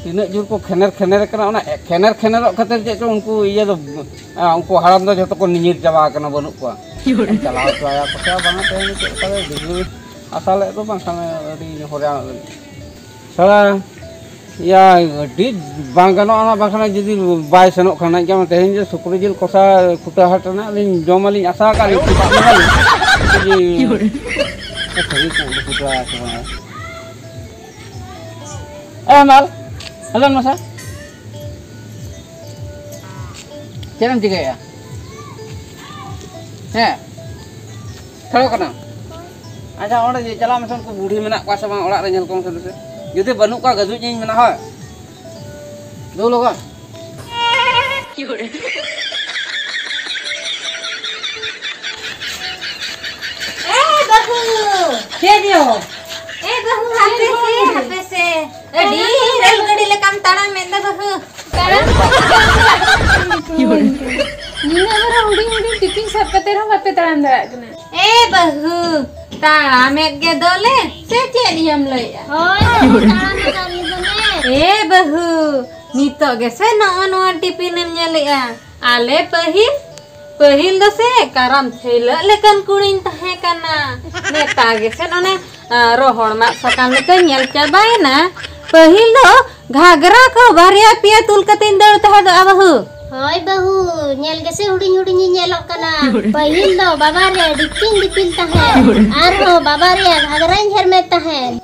ᱛᱤᱱᱟᱹᱜ ᱡᱳᱨ ᱠᱚ ᱠᱷᱮᱱᱮᱨ ᱠᱷᱮᱱᱮᱨ ᱠᱟᱱᱟ, ᱚᱱᱟ ᱠᱷᱮᱱᱮᱨ ᱠᱷᱮᱱᱮᱨᱚᱜ ᱠᱷᱟᱹᱛᱤᱨ ᱪᱮᱫ ᱪᱚᱝ ᱩᱱᱠᱩ ᱤᱭᱟᱹ ᱫᱚ, ᱟ, ᱩᱱᱠᱩ ᱦᱟᱲᱟᱢ ᱫᱚ ᱡᱷᱚᱛᱚ ᱠᱚ ᱱᱤᱧᱤᱨ ᱪᱟᱵᱟ ᱟᱠᱟᱱᱟ, ᱵᱟᱹᱱᱩᱜ ᱠᱚᱣᱟ᱾ ᱪᱟᱞᱟᱣ ᱦᱚᱪᱚ ᱟᱭᱟ ᱠᱚ ᱥᱮ ᱵᱟᱝᱟ, ᱛᱮᱦᱮᱧ ᱪᱮᱫ ᱞᱮᱠᱟ ᱨᱮ ᱵᱤᱡᱽᱞᱤ ᱟᱥᱟ ᱞᱮᱫ ᱫᱚ ᱵᱟᱝᱠᱷᱟᱱ ᱟᱹᱰᱤ ᱦᱚᱨᱟ ᱥᱟᱞᱟ, ᱭᱟ, ᱟᱹᱰᱤ ᱵᱟᱝ ᱜᱟᱱᱚᱜᱼᱟ, ᱚᱱᱟ ᱵᱟᱝᱠᱷᱟᱱ ᱡᱩᱫᱤ ᱵᱟᱭ ᱥᱮᱱᱚᱜ ᱠᱷᱟᱱ, ᱟᱡ ᱜᱮ ᱛᱮᱦᱮᱧ ᱡᱮ ᱥᱩᱠᱨᱤ ᱡᱤᱞ ᱠᱚᱥᱟ ᱠᱷᱩᱴᱟᱹ ᱦᱟᱴ ᱨᱮᱱᱟᱜ ᱞᱤᱧ ᱡᱚᱢ ᱟᱹᱞᱤᱧ ᱟᱥᱟ ᱟᱠᱟᱫ ᱞᱤᱧ, ᱥᱮᱛᱟᱜ ᱵᱮᱲᱟ ᱞᱤᱧ᱾ ᱥᱟᱹᱨᱤ ᱠᱚ ᱩᱰᱩᱠ ᱦᱚᱴᱚ ᱟᱭᱟ ᱥᱮ ᱵᱟᱝᱟ? ᱮ ᱢᱟᱞ, ᱦᱮᱞᱳ ᱢᱟᱥᱟ, ᱪᱮᱫ ᱮᱢ ᱪᱤᱠᱟᱹᱭᱮᱫᱼᱟ? ᱦᱮᱸ, ᱠᱷᱮᱞᱳᱜ ᱠᱟᱱᱟ᱾ ᱟᱪᱪᱷᱟ, ᱚᱸᱰᱮ ᱡᱮ ᱪᱟᱞᱟᱣ ᱢᱮᱥᱮ, ᱩᱱᱠᱩ ᱵᱩᱲᱦᱤ ᱢᱮᱱᱟᱜ ᱠᱚᱣᱟ ᱥᱮ ᱵᱟᱝ ᱚᱲᱟᱜ ᱨᱮ, ᱧᱮᱞ ᱠᱚᱢ ᱥᱮ ᱫᱩᱥᱮ᱾ ᱡᱩᱫᱤ ᱵᱟᱹᱱᱩᱜ ᱠᱚᱣᱟ, ᱜᱟᱹᱫᱩᱡ ᱤᱧ ᱢᱮᱱᱟ, ᱦᱳᱭ᱾ ᱫᱩ ᱞᱚᱜᱚᱱ᱾ ᱮ ᱵᱟᱹᱦᱩ! ᱪᱮᱫ ᱭᱳ? ᱮ ᱵᱟᱹᱦᱩ, ᱦᱟᱯᱮ ᱥᱮ, ᱦᱟᱯᱮ ᱥᱮ᱾ ᱟᱹᱰᱤ ᱨᱮᱞ ᱜᱟᱹᱰᱤ ᱞᱮᱠᱟᱢ ᱛᱟᱲᱟᱢᱮᱫ ᱫᱚ ᱵᱟᱹᱦᱩ᱾ ᱛᱟᱲᱟᱢ ᱱᱤᱱᱟᱹᱜ ᱢᱟᱨᱟᱝ ᱦᱩᱰᱤᱧ ᱦᱩᱰᱤᱧ ᱴᱤᱯᱤᱱ ᱥᱟᱵ ᱠᱟᱛᱮ ᱨᱮᱦᱚᱸ ᱵᱟᱯᱮ ᱛᱟᱲᱟᱢ ᱫᱟᱲᱮᱭᱟᱜ ᱠᱟᱱᱟ᱾ ᱮ ᱵᱟᱹᱦᱩ, ᱛᱟᱲᱟᱢᱮᱫ ᱜᱮ ᱫᱚᱞᱮ, ᱥᱮ ᱪᱮᱫ ᱭᱟᱢ ᱞᱟᱹᱭᱮᱜᱼᱟ? ᱦᱳᱭ, ᱵᱟᱹᱦᱩ, ᱛᱟᱲᱟᱢ ᱟᱠᱟᱫ ᱞᱤᱧ ᱫᱚᱞᱮ᱾ ᱮ ᱵᱟᱹᱦᱩ, ᱱᱤᱛᱚᱜ ᱜᱮᱥᱮ ᱱᱚᱜᱼᱚ ᱱᱚᱣᱟ ᱴᱤᱯᱤᱱᱮᱢ ᱧᱮᱞᱮᱜᱼᱟ? ᱟᱞᱮ ᱯᱟᱹᱦᱤᱞ, ᱯᱟᱹᱦᱤᱞ ᱫᱚ ᱥᱮ ᱠᱟᱨᱟᱢ ᱥᱟᱹᱭᱞᱟᱹᱜ ᱞᱮᱠᱟᱱ ᱠᱩᱲᱤᱧ ᱛᱟᱦᱮᱸ ᱠᱟᱱᱟ᱾ ᱱᱮᱛᱟᱨ ᱜᱮᱥᱮ ᱚᱱᱮ, ᱟ, ᱨᱚᱦᱚᱲ ᱢᱟᱫ ᱥᱟᱠᱟᱢ ᱞᱮᱠᱟᱧ ᱧᱮᱞ ᱪᱟᱵᱟᱭᱮᱱᱟ᱾ ᱯᱟᱹᱦᱤᱞ ᱫᱚ ᱜᱷᱟᱜᱽᱨᱟ ᱠᱚ ᱵᱟᱨᱭᱟ ᱯᱮᱭᱟ ᱛᱩᱞ ᱠᱟᱛᱮᱧ ᱫᱟᱹᱲ ᱛᱟᱦᱮᱸᱫᱚᱜᱼᱟ ᱵᱟᱹᱦᱩ᱾ ᱦᱳᱭ ᱵᱟᱹᱦᱩ, ᱧᱮᱞ ᱜᱮᱥᱮ ᱦᱩᱰᱤᱧ ᱦᱩᱰᱤᱧ ᱤᱧ ᱧᱮᱞᱚᱜ ᱠᱟᱱᱟ᱾ ᱯᱟᱹᱦᱤᱞ ᱫᱚ ᱵᱟᱵᱟ ᱨᱮ ᱰᱤᱯᱪᱤᱧ ᱫᱤᱯᱤᱞ ᱛᱟᱦᱮᱸᱫ, ᱟᱨᱦᱚᱸ ᱵᱟᱵᱟ ᱨᱮᱭᱟᱜ ᱜᱷᱟᱜᱽᱨᱟᱧ ᱦᱮᱨᱢᱮᱫ ᱛᱟᱦᱮᱸᱫ,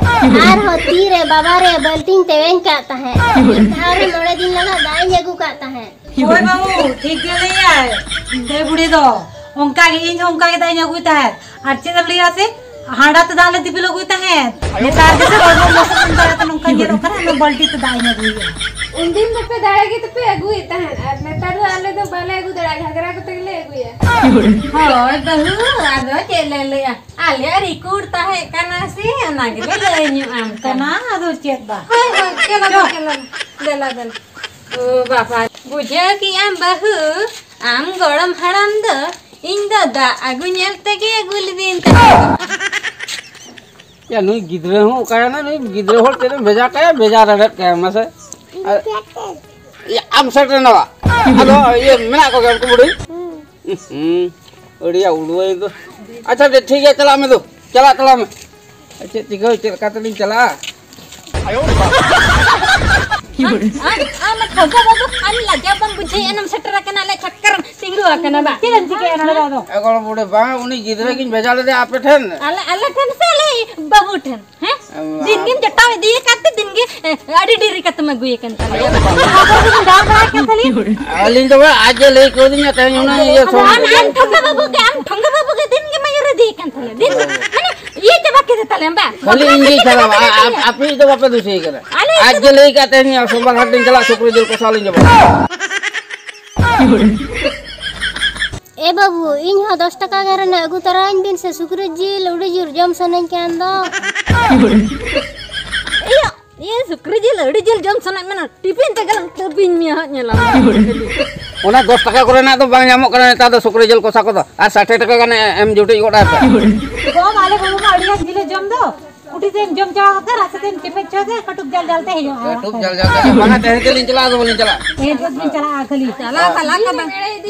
ᱟᱨᱦᱚᱸ ᱛᱤ ᱨᱮ ᱵᱟᱵᱟ ᱨᱮᱭᱟᱜ ᱵᱟᱹᱞᱴᱤᱧ ᱛᱮᱣᱮᱧ ᱠᱟᱜ ᱛᱟᱦᱮᱸᱫ᱾ ᱢᱤᱫ ᱫᱷᱟᱣ ᱨᱮ ᱢᱚᱬᱮ ᱫᱤᱱ ᱞᱟᱜᱟᱜ ᱫᱟᱜ ᱤᱧ ᱟᱹᱜᱩ ᱠᱟᱜ ᱛᱟᱦᱮᱸᱫ᱾ ᱦᱳᱭ ᱵᱟᱹᱵᱩ, ᱴᱷᱤᱠ ᱜᱮ ᱞᱟᱹᱭᱟᱭ᱾ ᱫᱟᱹᱭ ᱵᱩᱲᱦᱤ ᱫᱚ ᱚᱱᱠᱟ ᱜᱮ, ᱤᱧ ᱦᱚᱸ ᱚᱱᱠᱟ ᱜᱮ ᱫᱟᱜ ᱤᱧ ᱟᱹᱜᱩᱭ ᱛᱟᱦᱮᱸᱫ᱾ ᱟᱨ ᱪᱮᱫ ᱮᱢ ᱞᱟᱹᱭᱟ ᱥᱮ, ᱦᱟᱸᱰᱟ ᱛᱮ ᱫᱟᱜ ᱞᱮ ᱫᱤᱯᱤᱞ ᱟᱹᱜᱩᱭ ᱛᱟᱦᱮᱸᱫ᱾ ᱱᱮᱛᱟᱨ ᱜᱮᱥᱮ ᱦᱚᱲᱢᱚ ᱞᱚᱥᱚᱫ ᱮᱱ ᱛᱟᱭᱟ ᱛᱚ, ᱱᱚᱝᱠᱟ ᱧᱮᱞᱚᱜ ᱠᱟᱱᱟ, ᱚᱱᱟ ᱵᱟᱹᱞᱴᱤ ᱛᱮ ᱫᱟᱜ ᱤᱧ ᱟᱹᱜᱩᱭᱮᱫᱼᱟ᱾ ᱩᱱᱫᱤᱱ ᱫᱚᱯᱮ ᱫᱟᱲᱮ ᱜᱮ ᱛᱮᱯᱮ ᱟᱹᱜᱩᱭᱮᱫ ᱛᱟᱦᱮᱸᱫ, ᱟᱨ ᱱᱮᱛᱟᱨ ᱫᱚ ᱟᱞᱮ ᱫᱚ ᱵᱟᱞᱮ ᱟᱹᱜᱩ ᱫᱟᱲᱮᱭᱟᱜᱼᱟ, ᱜᱷᱟᱜᱽᱨᱟ ᱠᱚᱛᱮ ᱜᱮᱞᱮ ᱟᱹᱜᱩᱭᱟ᱾ ᱦᱳᱭ ᱵᱟᱹᱦᱩ, ᱟᱫᱚ ᱪᱮᱫ ᱞᱮ ᱞᱟᱹᱭᱟ, ᱟᱞᱮᱭᱟᱜ ᱨᱤᱠᱩᱲ ᱛᱟᱦᱮᱸ ᱠᱟᱱᱟ ᱥᱮ, ᱚᱱᱟ ᱜᱮᱞᱮ ᱞᱟᱹᱭ ᱧᱚᱜ ᱟᱢ ᱠᱟᱱᱟ᱾ ᱠᱟᱱᱟ, ᱟᱫᱚ ᱪᱮᱫ ᱵᱟ? ᱦᱳᱭ, ᱦᱳᱭ, ᱪᱚᱞᱚ, ᱪᱚ᱾ ᱪᱚᱞᱚ, ᱫᱮᱞᱟ, ᱫᱮᱞᱟ᱾ ᱚ ᱵᱟᱵᱟ, ᱵᱩᱡᱷᱟᱹᱣ ᱠᱮᱜ ᱟᱢ ᱵᱟᱹᱦᱩ, ᱟᱢ ᱜᱚᱲᱚᱢ ᱦᱟᱲᱟᱢ ᱫᱚ ᱤᱧ ᱫᱚ ᱫᱟᱜ ᱟᱹᱜᱩ ᱧᱮᱞ ᱛᱮᱜᱮ ᱟᱹᱜᱩ ᱞᱤᱫᱤᱧ ᱛᱟᱦᱮᱸ᱾ ᱭᱟ, ᱱᱩᱭ ᱜᱤᱫᱽᱨᱟᱹ ᱦᱚᱸ ᱚᱠᱟᱭᱮᱱᱟ? ᱱᱩᱭ ᱜᱤᱫᱽᱨᱟᱹ ᱦᱚᱲ ᱪᱮᱫ ᱮᱢ ᱵᱷᱮᱡᱟ ᱠᱟᱭᱟ? ᱵᱷᱮᱡᱟ ᱨᱮᱵᱮᱫ ᱠᱟᱭᱟ, ᱢᱟᱥᱮ᱾ ᱟᱨ ᱤᱭᱟᱹ, ᱟᱢ ᱥᱮᱴᱮᱨ ᱮᱱᱟ ᱵᱟ? ᱟᱫᱚ ᱤᱭᱟᱹ, ᱢᱮᱱᱟᱜ ᱠᱚᱜᱮᱭᱟ ᱩᱱᱠᱩ ᱵᱩᱰᱷᱤ? ᱦᱩᱸ᱾ ᱟᱹᱰᱤᱭᱟ ᱩᱰᱩᱣᱟᱹᱭ ᱫᱚ᱾ ᱟᱪᱪᱷᱟ, ᱴᱷᱤᱠ ᱜᱮᱭᱟ, ᱪᱟᱞᱟᱜ ᱢᱮ ᱫᱩ᱾ ᱪᱟᱞᱟᱜ, ᱪᱟᱞᱟᱜ ᱢᱮ᱾ ᱪᱮᱫ ᱪᱤᱠᱟᱹ, ᱪᱮᱫ ᱞᱮᱠᱟ ᱛᱮᱞᱤᱧ ᱪᱟᱞᱟᱜᱼᱟ? ᱟᱢ, ᱟᱢ, ᱟᱢ ᱴᱷᱚᱜᱟ ᱵᱟᱹᱵᱩ, ᱟᱢ ᱞᱟᱡᱟᱣ ᱵᱟᱢ ᱵᱩᱡᱷᱟᱹᱣᱮᱫᱼᱟ? ᱱᱚᱢ ᱥᱮᱴᱮᱨ ᱟᱠᱟᱱᱟ, ᱟᱞᱮ ᱪᱷᱟᱴᱠᱟ ᱨᱮᱢ ᱛᱤᱸᱜᱩ ᱟᱠᱟᱱᱟ ᱵᱟ? ᱪᱮᱫ ᱮᱢ ᱪᱤᱠᱟᱹᱭᱟ ᱱᱚᱰᱮ ᱫᱚ ᱟᱫᱚ? ᱮ ᱜᱚᱲᱚᱢ ᱵᱩᱰᱷᱤ, ᱵᱟᱝ, ᱩᱱᱤ ᱜᱤᱫᱽᱨᱟᱹ ᱜᱤᱧ ᱵᱷᱮᱡᱟ ᱞᱮᱫᱮᱭᱟ ᱟᱯᱮ ᱴᱷᱮᱱ᱾ ᱟᱞᱮ, ᱟᱞᱮ ᱴᱷᱮᱱ ᱥᱮ ᱟᱞᱮ ᱵᱟᱹᱵᱩ ᱴᱷᱮᱱ? ᱦᱮᱸ? ᱟᱢ, ᱫᱤᱱ ᱟᱢ ᱜᱮᱢ ᱡᱚᱴᱟᱣ ᱤᱫᱤᱭᱟᱠᱟᱫ ᱛᱮ ᱫᱤᱱ ᱜᱮ, ᱮ, ᱟᱹᱰᱤ ᱰᱮᱨᱤ ᱠᱟᱛᱮᱢ ᱟᱹᱜᱩᱭᱮ ᱠᱟᱱ ᱛᱟᱞᱮᱭᱟ᱾ ᱟᱵᱚ ᱫᱚᱵᱚᱱ ᱫᱟᱞ ᱵᱟᱲᱟ ᱠᱮᱫ ᱛᱟᱞᱮᱭᱟ᱾ ᱟᱹᱞᱤᱧ ᱫᱚ ᱵᱟᱝ, ᱟᱡ ᱮ ᱞᱟᱹᱭ ᱠᱟᱣᱫᱤᱧᱟ ᱛᱮᱦᱮᱧ ᱦᱩᱱᱟᱹᱝ ᱤᱭᱟᱹ ᱟᱢ, ᱥᱚᱢᱚᱭ ᱟᱢ ᱴᱷᱚᱜᱟ ᱵᱟᱹᱵᱩ ᱜᱮ, ᱟᱢ ᱴᱷᱚᱜᱟ ᱵᱟᱹᱵᱩ ᱜᱮ ᱫᱤᱱ ᱜᱮ ᱢᱟᱭᱩᱨ ᱤᱫᱤᱭᱮ ᱠᱟᱱ ᱛᱟᱞᱮᱭᱟ᱾ ᱫᱤᱱ, ᱢᱟᱱᱮ, ᱤᱭᱟᱹ ᱪᱟᱵᱟ ᱠᱮᱫᱮ ᱛᱟᱞᱮᱭᱟᱢ ᱵᱟ? ᱠᱷᱟᱹᱞᱤ ᱤᱧ ᱜᱮᱧ ᱠᱷᱟᱨᱟᱯᱟ, ᱟ-, ᱟ-, ᱟᱯᱮᱭᱤᱡ ᱫᱚ ᱵᱟᱯᱮ ᱫᱩᱥᱤᱭᱮ ᱠᱟᱱᱟ᱾ ᱟᱞᱮ ᱟᱡ ᱜᱮ ᱞᱟᱹᱭ ᱠᱟᱫ ᱛᱟᱦᱮᱸᱧ, ᱥᱳᱢᱵᱟᱨ ᱦᱟᱴ ᱞᱤᱧ ᱪᱟᱞᱟᱜ, ᱥᱩᱠᱨᱤ ᱡᱤᱞ ᱠᱚᱥᱟ ᱞᱤᱧ ᱡᱚᱢᱟ᱾ ᱮ ᱵᱟᱹᱵᱩ, ᱤᱧ ᱦᱚᱸ ᱫᱚᱥ ᱴᱟᱠᱟ ᱜᱟᱱ ᱨᱮᱱᱟᱜ ᱟᱹᱜᱩ ᱛᱟᱨᱟᱧ ᱵᱤᱱ ᱥᱮ, ᱥᱩᱠᱨᱤ ᱡᱤᱞ ᱟᱹᱰᱤ ᱡᱳᱨ ᱡᱚᱢ ᱥᱟᱱᱟᱧ ᱠᱟᱱ ᱫᱚ᱾ ᱤᱭᱟᱹ, ᱤᱭᱟᱹ, ᱥᱩᱠᱨᱤ ᱡᱤᱞ ᱟᱹᱰᱤ ᱡᱤᱞ ᱡᱚᱢ ᱥᱟᱱᱟᱭᱮᱫ ᱢᱮᱱᱟ, ᱴᱤᱯᱷᱤᱱ ᱛᱮᱜᱮ ᱞᱟᱝ ᱛᱟᱹᱵᱤᱧ ᱢᱮᱭᱟ ᱦᱟᱸᱜ, ᱧᱮᱞᱟᱢ᱾ ᱚᱱᱟ ᱫᱚᱥ ᱴᱟᱠᱟ ᱠᱚᱨᱮᱱᱟᱜ ᱫᱚ ᱵᱟᱝ ᱧᱟᱢᱚᱜ ᱠᱟᱱᱟ ᱱᱮᱛᱟᱨ ᱫᱚ, ᱥᱩᱠᱨᱤ ᱡᱤᱞ ᱠᱚᱥᱟ ᱠᱚᱫᱚ᱾ ᱟᱨ ᱥᱟᱴᱷᱮ ᱴᱟᱠᱟ ᱜᱟᱱ ᱮᱢ ᱡᱩᱴᱤᱡ ᱜᱚᱫ ᱟᱯᱮ᱾ ᱠᱚᱢ, ᱟᱞᱮ ᱵᱟᱹᱵᱩ ᱢᱟ ᱟᱹᱰᱤ ᱜᱟᱱ ᱡᱤᱞᱮ ᱡᱚᱢ ᱫᱚ᱾ ᱩᱰᱤ ᱛᱮᱢ ᱡᱚᱢ ᱪᱟᱵᱟ ᱠᱟᱜ ᱠᱷᱟᱱ, ᱨᱟᱥᱮ ᱛᱮᱢ ᱪᱮᱯᱮᱡ ᱪᱚ ᱠᱮᱫ, ᱠᱟᱹᱴᱩᱵ ᱡᱟᱞ ᱡᱟᱞ ᱛᱮ ᱦᱤᱡᱩᱜᱼᱟ᱾ ᱠᱟᱹᱴᱩᱵ ᱡᱟᱞ ᱡᱟᱞ ᱛᱮ᱾ ᱵᱟᱝᱟ, ᱛᱮᱦᱮᱧ ᱪᱮᱫ ᱞᱤᱧ ᱪᱟᱞᱟᱜᱼᱟ, ᱟᱫᱚ ᱵᱟᱹᱞᱤᱧ ᱪᱟᱞᱟᱜᱼᱟ᱾ ᱛᱮᱦᱮᱧ ᱪᱮᱫ ᱵᱤᱱ ᱪᱟᱞᱟᱜᱼᱟ ᱠᱷᱟᱹᱞᱤ? ᱪᱟᱞᱟᱜ ᱠᱟᱱᱟ᱾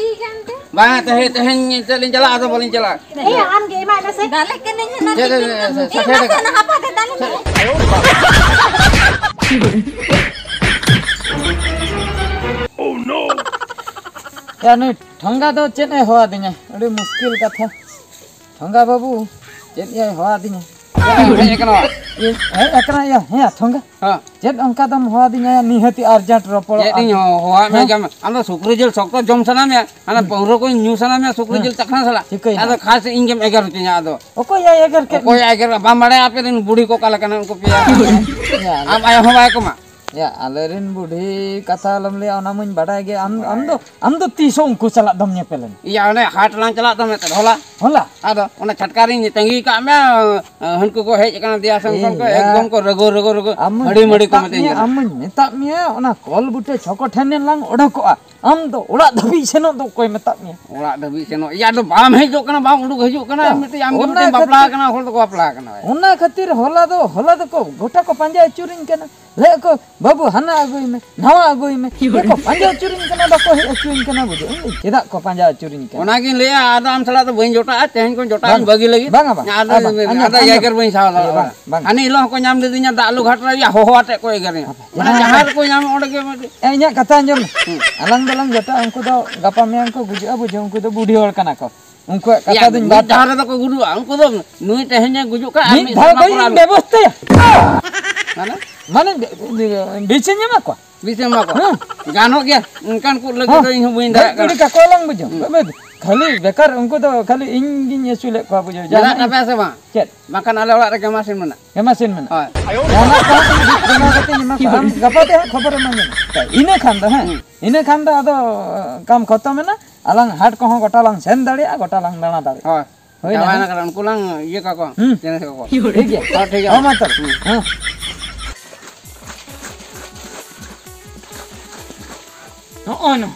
ᱵᱟᱝᱟ, ᱛᱮᱦᱮᱧ, ᱛᱮᱦᱮᱧ ᱪᱮᱫ ᱞᱤᱧ ᱪᱟᱞᱟᱜᱼᱟ, ᱟᱫᱚ ᱵᱟᱹᱞᱤᱧ ᱪᱟᱞᱟᱜᱼᱟ᱾ ᱮᱭ, ᱟᱢ ᱜᱮ ᱮᱢᱟᱭ ᱢᱮᱥᱮ᱾ ᱫᱟᱞᱮ ᱠᱟᱹᱱᱟᱹᱧ ᱦᱟᱸᱜ᱾ ᱪᱮᱫ, ᱪᱮᱫ, ᱪᱮᱫ, ᱪᱮᱫ, ᱮᱭ, ᱥᱟᱴᱷᱮ ᱢᱟᱥᱮ ᱴᱟᱠᱟ᱾ ᱚᱱᱟ ᱦᱟᱯᱟ ᱛᱮ ᱫᱟᱞᱮ ᱢᱮ᱾ ᱭᱟ, ᱱᱩᱭ ᱴᱷᱚᱸᱜᱟ ᱫᱚ ᱪᱮᱫ ᱮ ᱦᱚᱦᱚᱣᱟᱫᱤᱧᱟ? ᱟᱹᱰᱤ ᱢᱩᱥᱠᱤᱞ ᱠᱟᱛᱷᱟ᱾ ᱴᱷᱚᱸᱜᱟ ᱵᱟᱹᱵᱩ, ᱪᱮᱫ ᱭᱟᱭ ᱦᱚᱦᱚᱣᱟᱫᱤᱧᱟ? ᱦᱮᱡ ᱟᱠᱟᱱᱟ᱾ ᱤᱧ ᱦᱮᱡ ᱟᱠᱟᱱᱟ, ᱭᱟ, ᱦᱮᱸ, ᱴᱷᱚᱸᱜᱟ᱾ ᱦᱮᱸ᱾ ᱪᱮᱫ ᱚᱱᱠᱟ ᱫᱚᱢ ᱦᱚᱦᱚᱣᱟᱫᱤᱧᱟ, ᱭᱟ, ᱱᱤᱦᱟᱹᱛᱤ ᱟᱨᱡᱮᱱᱴ ᱨᱚᱯᱚᱲᱚᱜᱼᱟ᱾ ᱪᱮᱫ ᱤᱧ ᱦᱚᱦᱚᱣᱟᱫ ᱢᱮᱭᱟ, ᱦᱮᱸ? ᱡᱟᱢ-, ᱟᱢ ᱫᱚ ᱥᱩᱠᱨᱤ ᱡᱤᱞ ᱥᱚᱠᱛᱚ ᱡᱚᱢ ᱥᱟᱱᱟ ᱢᱮᱭᱟ, ᱦᱟᱱᱟ ᱦᱩᱸ᱾ ᱯᱟᱹᱣᱨᱟᱹ ᱠᱚᱧ ᱧᱩ ᱥᱟᱱᱟ ᱢᱮᱭᱟ, ᱥᱩᱠᱨᱤ ᱦᱮᱸ᱾ ᱡᱤᱞ ᱪᱟᱠᱷᱱᱟ ᱥᱟᱞᱟᱜ᱾ ᱪᱤᱠᱟᱹᱭᱮᱱᱟ? ᱟᱫᱚ ᱠᱷᱟᱥ ᱤᱧ ᱜᱮᱢ ᱮᱜᱮᱨ ᱦᱚᱪᱚᱧᱟ ᱟᱫᱚ᱾ ᱚᱠᱚᱭ ᱭᱟ ᱮᱜᱮᱨ ᱠᱮᱫ ᱚᱠᱚᱭ ᱢᱮᱭᱟ? ᱮᱜᱮᱨ? ᱵᱟᱢ ᱵᱟᱲᱟᱭᱟ ᱟᱯᱮ ᱨᱮᱱ ᱵᱩᱲᱦᱤ ᱠᱚ ᱚᱠᱟ ᱞᱮᱠᱟᱱᱟ ᱩᱱᱠᱩ ᱯᱮᱭᱟ? ᱭᱟ, ᱟᱢ ᱟᱭᱳ ᱦᱚᱸ ᱵᱟᱭ ᱠᱚᱢᱟ᱾ ᱭᱟ, ᱟᱞᱮᱨᱮᱱ ᱵᱩᱰᱷᱤ ᱠᱟᱛᱷᱟ ᱟᱞᱚᱢ ᱞᱟᱹᱭᱟ, ᱚᱱᱟ ᱢᱟᱧ ᱵᱟᱰᱟᱭ ᱜᱮ᱾ ᱟᱢ, ᱟᱢ ᱫᱚ, ᱟᱢ ᱫᱚ ᱛᱤᱥ ᱦᱚᱸ ᱩᱱᱠᱩ ᱥᱟᱞᱟᱜ ᱫᱚᱢ ᱧᱮᱯᱮᱞ ᱮᱱᱟ? ᱤᱭᱟ, ᱚᱱᱮ ᱦᱟᱴ ᱞᱟᱝ ᱪᱟᱞᱟᱜ ᱫᱚ ᱢᱤᱫᱴᱮᱱ ᱦᱚᱞᱟ᱾ ᱦᱚᱞᱟ? ᱟᱫᱚ ᱚᱱᱟ ᱪᱷᱟᱴᱠᱟ ᱨᱤᱧ ᱛᱟᱺᱜᱤ ᱠᱟᱜ ᱢᱮ, ᱦᱟᱹᱱᱠᱩ ᱠᱚ ᱦᱮᱡ ᱟᱠᱟᱱᱟ ᱫᱮᱭᱟ ᱥᱮᱱ ᱠᱷᱚᱱ ᱠᱚ, ᱮᱭᱟ᱾ ᱮᱠᱫᱚᱢ ᱠᱚ ᱨᱟᱹᱜᱟᱹ, ᱨᱟᱹᱜᱟᱹ, ᱨᱟᱹᱜᱟᱹ, ᱟᱢ ᱢᱟᱧ ᱦᱟᱹᱲᱤ ᱢᱟᱹᱲᱤ ᱠᱚ ᱢᱮᱛᱟᱜ ᱢᱤᱛᱟᱹᱧ ᱢᱮᱭᱟ, ᱠᱟᱱᱟ᱾ ᱟᱢ ᱢᱟᱧ ᱢᱮᱛᱟᱜ ᱢᱮᱭᱟ, ᱚᱱᱟ ᱠᱚᱞ ᱵᱩᱴᱟᱹ ᱪᱷᱚᱠᱚ ᱴᱷᱮᱱ ᱞᱟᱝ ᱚᱰᱚᱠᱚᱜᱼᱟ᱾ ᱟᱢ ᱫᱚ ᱚᱲᱟᱜ ᱫᱷᱟᱹᱵᱤᱡ ᱥᱮᱱᱚᱜ ᱫᱚ ᱚᱠᱚᱭ ᱢᱮᱛᱟᱜ ᱢᱮᱭᱟ? ᱚᱲᱟᱜ ᱫᱷᱟᱹᱵᱤᱡ ᱥᱮᱱᱚᱜ, ᱤᱭᱟ, ᱟᱫᱚ ᱵᱟᱢ ᱦᱤᱡᱩᱜ ᱠᱟᱱᱟ, ᱵᱟᱢ ᱩᱰᱩᱠ ᱦᱤᱡᱩᱜ ᱠᱟᱱᱟ, ᱦᱮᱸ, ᱢᱤᱫᱴᱤᱡ ᱟᱢ ᱜᱮ ᱚᱱᱟ ᱢᱤᱫᱴᱤᱡ ᱵᱟᱯᱞᱟ ᱠᱷᱟᱹᱛᱤᱨ, ᱟᱠᱟᱱᱟ, ᱦᱚᱲ ᱫᱚᱠᱚ ᱵᱟᱯᱞᱟ ᱟᱠᱟᱱᱟ᱾ ᱚᱱᱟ ᱠᱷᱟᱹᱛᱤᱨ ᱦᱚᱞᱟ ᱫᱚ, ᱦᱚᱞᱟ ᱫᱚᱠᱚ ᱜᱚᱴᱟ ᱠᱚ ᱯᱟᱸᱡᱟ ᱟᱹᱪᱩᱨᱤᱧ ᱠᱟᱱᱟ᱾ ᱞᱟᱹᱭᱮᱫ ᱠᱚ, "ᱵᱟᱹᱵᱩ, ᱦᱟᱱᱟ ᱟᱹᱜᱩᱭ ᱢᱮ, ᱱᱟᱣᱟ ᱟᱹᱜᱩᱭ ᱢᱮ᱾" ᱤᱭᱟᱹ ᱠᱚ ᱯᱟᱸᱡᱟ ᱟᱹᱪᱩᱨᱤᱧ ᱠᱟᱱᱟ, ᱵᱟᱠᱚ ᱦᱮᱡ ᱦᱚᱪᱚᱧ ᱠᱟᱱᱟ᱾ ᱵᱩᱡᱷᱟᱹᱣ, ᱤᱧ ᱫᱚ ᱪᱮᱫᱟᱜ ᱠᱚ ᱯᱟᱸᱡᱟ ᱟᱹᱪᱩᱨᱤᱧ ᱠᱟᱱᱟ? ᱚᱱᱟᱜᱤᱧ ᱞᱟᱹᱭᱟ, ᱟᱫᱚ ᱟᱢ ᱥᱟᱞᱟᱜ ᱫᱚ ᱵᱟᱹᱧ ᱡᱚᱴᱟᱜᱼᱟ, ᱛᱮᱦᱮᱧ ᱠᱷᱚᱱ ᱡᱚᱴᱟᱜ ᱤᱧ ᱵᱟᱝ, ᱵᱟᱹᱜᱤ ᱞᱟᱹᱜᱤᱫ᱾ ᱵᱟᱝᱟ, ᱵᱟᱝ᱾ ᱟᱫᱚ, ᱟᱨ ᱵᱟᱝ, ᱟᱫᱚ ᱟᱸᱡᱚᱢ, ᱮᱜᱮᱨ ᱵᱟᱹᱧ ᱥᱟᱦᱟᱣ ᱫᱟᱲᱮᱭᱟᱜᱼᱟ᱾ ᱵᱟᱝ, ᱵᱟᱝ᱾ ᱦᱟᱱᱮ ᱦᱤᱞᱳᱜ ᱦᱚᱸᱠᱚ ᱧᱟᱢ ᱞᱤᱫᱤᱧᱟ ᱫᱟᱜ ᱞᱩ ᱜᱷᱟᱴ ᱨᱮ, ᱭᱟ, ᱦᱚᱦᱚ ᱟᱛᱮᱫ ᱠᱚ ᱮᱜᱮᱨᱤᱧᱟ᱾ ᱟᱯᱮ ᱢᱟᱱᱮ ᱡᱟᱦᱟᱸ ᱡᱟᱦᱟᱸ ᱨᱮᱠᱚ ᱧᱟᱢ, ᱚᱸᱰᱮ ᱜᱮ ᱢᱤᱫᱴᱤᱡ ᱮ, ᱤᱧᱟᱹᱜ ᱠᱟᱛᱷᱟ ᱟᱸᱡᱚᱢ ᱢᱮ᱾ ᱦᱩᱸ᱾ ᱟᱞᱟᱝ ᱫᱚᱞᱟᱝ ᱡᱚᱴᱟᱜᱼᱟ, ᱩᱱᱠᱩ ᱫᱚ ᱜᱟᱯᱟ ᱢᱮᱭᱟᱝ ᱠᱚ ᱜᱩᱡᱩᱜᱼᱟ, ᱵᱩᱡᱷᱟᱹᱣ, ᱩᱱᱠᱩ ᱫᱚ ᱵᱩᱰᱷᱤ ᱦᱚᱲ ᱠᱟᱱᱟ ᱠᱚ᱾ ᱩᱱᱠᱩᱣᱟᱜ ᱠᱟᱛᱷᱟ ᱭᱟ, ᱫᱚᱧ ᱢᱤᱫ ᱵᱟᱫ ᱫᱷᱟᱣ ᱨᱮᱫᱚ ᱠᱚ ᱜᱩᱡᱩᱜᱼᱟ, ᱩᱱᱠᱩ ᱫᱚ ᱱᱩᱭ ᱛᱮᱦᱮᱧᱮ ᱜᱩᱡᱩᱜ ᱠᱟᱱ, ᱟᱨ ᱢᱤᱫ ᱢᱤᱫ ᱫᱷᱟᱣ ᱥᱮᱨᱢᱟ ᱜᱮᱧ ᱯᱚᱨᱮ ᱟᱨ ᱵᱮᱵᱚᱥᱛᱷᱟᱭᱟ᱾ ᱢᱟᱱᱮ? ᱢᱟᱱᱮ, ᱵᱤᱪᱮᱧ ᱮᱢᱟ ᱠᱚᱣᱟ᱾ ᱵᱤᱥ ᱮᱢᱟ ᱠᱚ᱾ ᱦᱮᱸ᱾ ᱜᱟᱱᱚᱜ ᱜᱮᱭᱟ, ᱚᱱᱠᱟᱱ ᱠᱚ ᱞᱟᱹᱜᱤᱫ ᱦᱮᱸ᱾ ᱫᱚ ᱤᱧ ᱦᱚᱸ ᱵᱟᱹᱧ ᱫᱟᱲᱮᱭᱟᱜ ᱠᱟᱱᱟ᱾ ᱠᱟᱠᱚ ᱟᱞᱟᱝ ᱵᱩᱡᱷᱟᱹᱣ᱾ ᱦᱩᱸ᱾ ᱵᱟᱵᱮ, ᱠᱷᱟᱹᱞᱤ ᱵᱮᱠᱟᱨ ᱩᱱᱠᱩ ᱫᱚ ᱠᱷᱟᱹᱞᱤ ᱤᱧ ᱜᱤᱧ ᱟᱹᱥᱩᱞᱮᱫ ᱠᱚᱣᱟ, ᱵᱩᱡᱷᱟᱹᱣ᱾ ᱢᱮᱱᱟᱜ ᱡᱟᱦᱟᱱᱟᱜ ᱛᱟᱯᱮᱭᱟ ᱥᱮ ᱵᱟᱝ? ᱪᱮᱫ? ᱵᱟᱝᱠᱷᱟᱱ ᱟᱞᱮ ᱚᱲᱟᱜ ᱨᱮ ᱜᱮᱢᱟᱥᱤᱱ ᱢᱮᱱᱟᱜᱼᱟ᱾ ᱜᱮᱢᱟᱥᱤᱱ ᱢᱮᱱᱟᱜᱼᱟ᱾ ᱦᱳᱭ᱾ ᱡᱟᱦᱟᱱᱟᱜ ᱠᱚ ᱦᱟᱸᱜ ᱵᱮᱱᱟᱣ ᱠᱟᱛᱮ ᱮᱢᱟ ᱠᱚᱣᱟ᱾ ᱟᱢ ᱜᱟᱯᱟ ᱛᱮ ᱦᱟᱸᱜ ᱠᱷᱚᱵᱚᱨ ᱮᱢᱟᱧ ᱢᱮ᱾ ᱤᱱᱟᱹ ᱠᱷᱟᱱ ᱫᱚ, ᱦᱮᱸ, ᱦᱩᱸ᱾ ᱤᱱᱟᱹ ᱠᱷᱟᱱ ᱫᱚ ᱟᱫᱚ ᱠᱟᱢ ᱠᱷᱚᱛᱚᱢ ᱮᱱᱟ᱾ ᱟᱞᱟᱝ ᱦᱟᱴ ᱠᱚᱦᱚᱸ ᱜᱚᱴᱟ ᱞᱟᱝ ᱥᱮᱱ ᱫᱟᱲᱮᱭᱟᱜᱼᱟ, ᱜᱚᱴᱟ ᱞᱟᱝ ᱫᱟᱬᱟ ᱫᱟᱲᱮᱭᱟᱜᱼᱟ᱾ ᱦᱳᱭ᱾ ᱦᱳᱭ ᱱᱟ, ᱪᱟᱵᱟᱭᱮᱱᱟ ᱦᱮᱸ? ᱠᱟᱛᱷᱟ, ᱩᱱᱠᱩ ᱞᱟᱝ ᱤᱭᱟᱹ ᱠᱟᱠᱚᱣᱟ, ᱦᱩᱸ᱾ ᱪᱮᱬᱮ ᱠᱟᱠᱚᱣᱟ᱾ ᱴᱷᱤᱠ ᱜᱮᱭᱟ᱾ ᱦᱚᱸ, ᱴᱷᱤᱠ ᱜᱮᱭᱟ᱾ ᱦᱚᱸ, ᱢᱟ ᱛᱚᱵᱮ᱾ ᱦᱩᱸ᱾ ᱦᱚᱸ᱾ ᱱᱚᱜᱼᱚᱭ ᱱᱚᱣᱟ,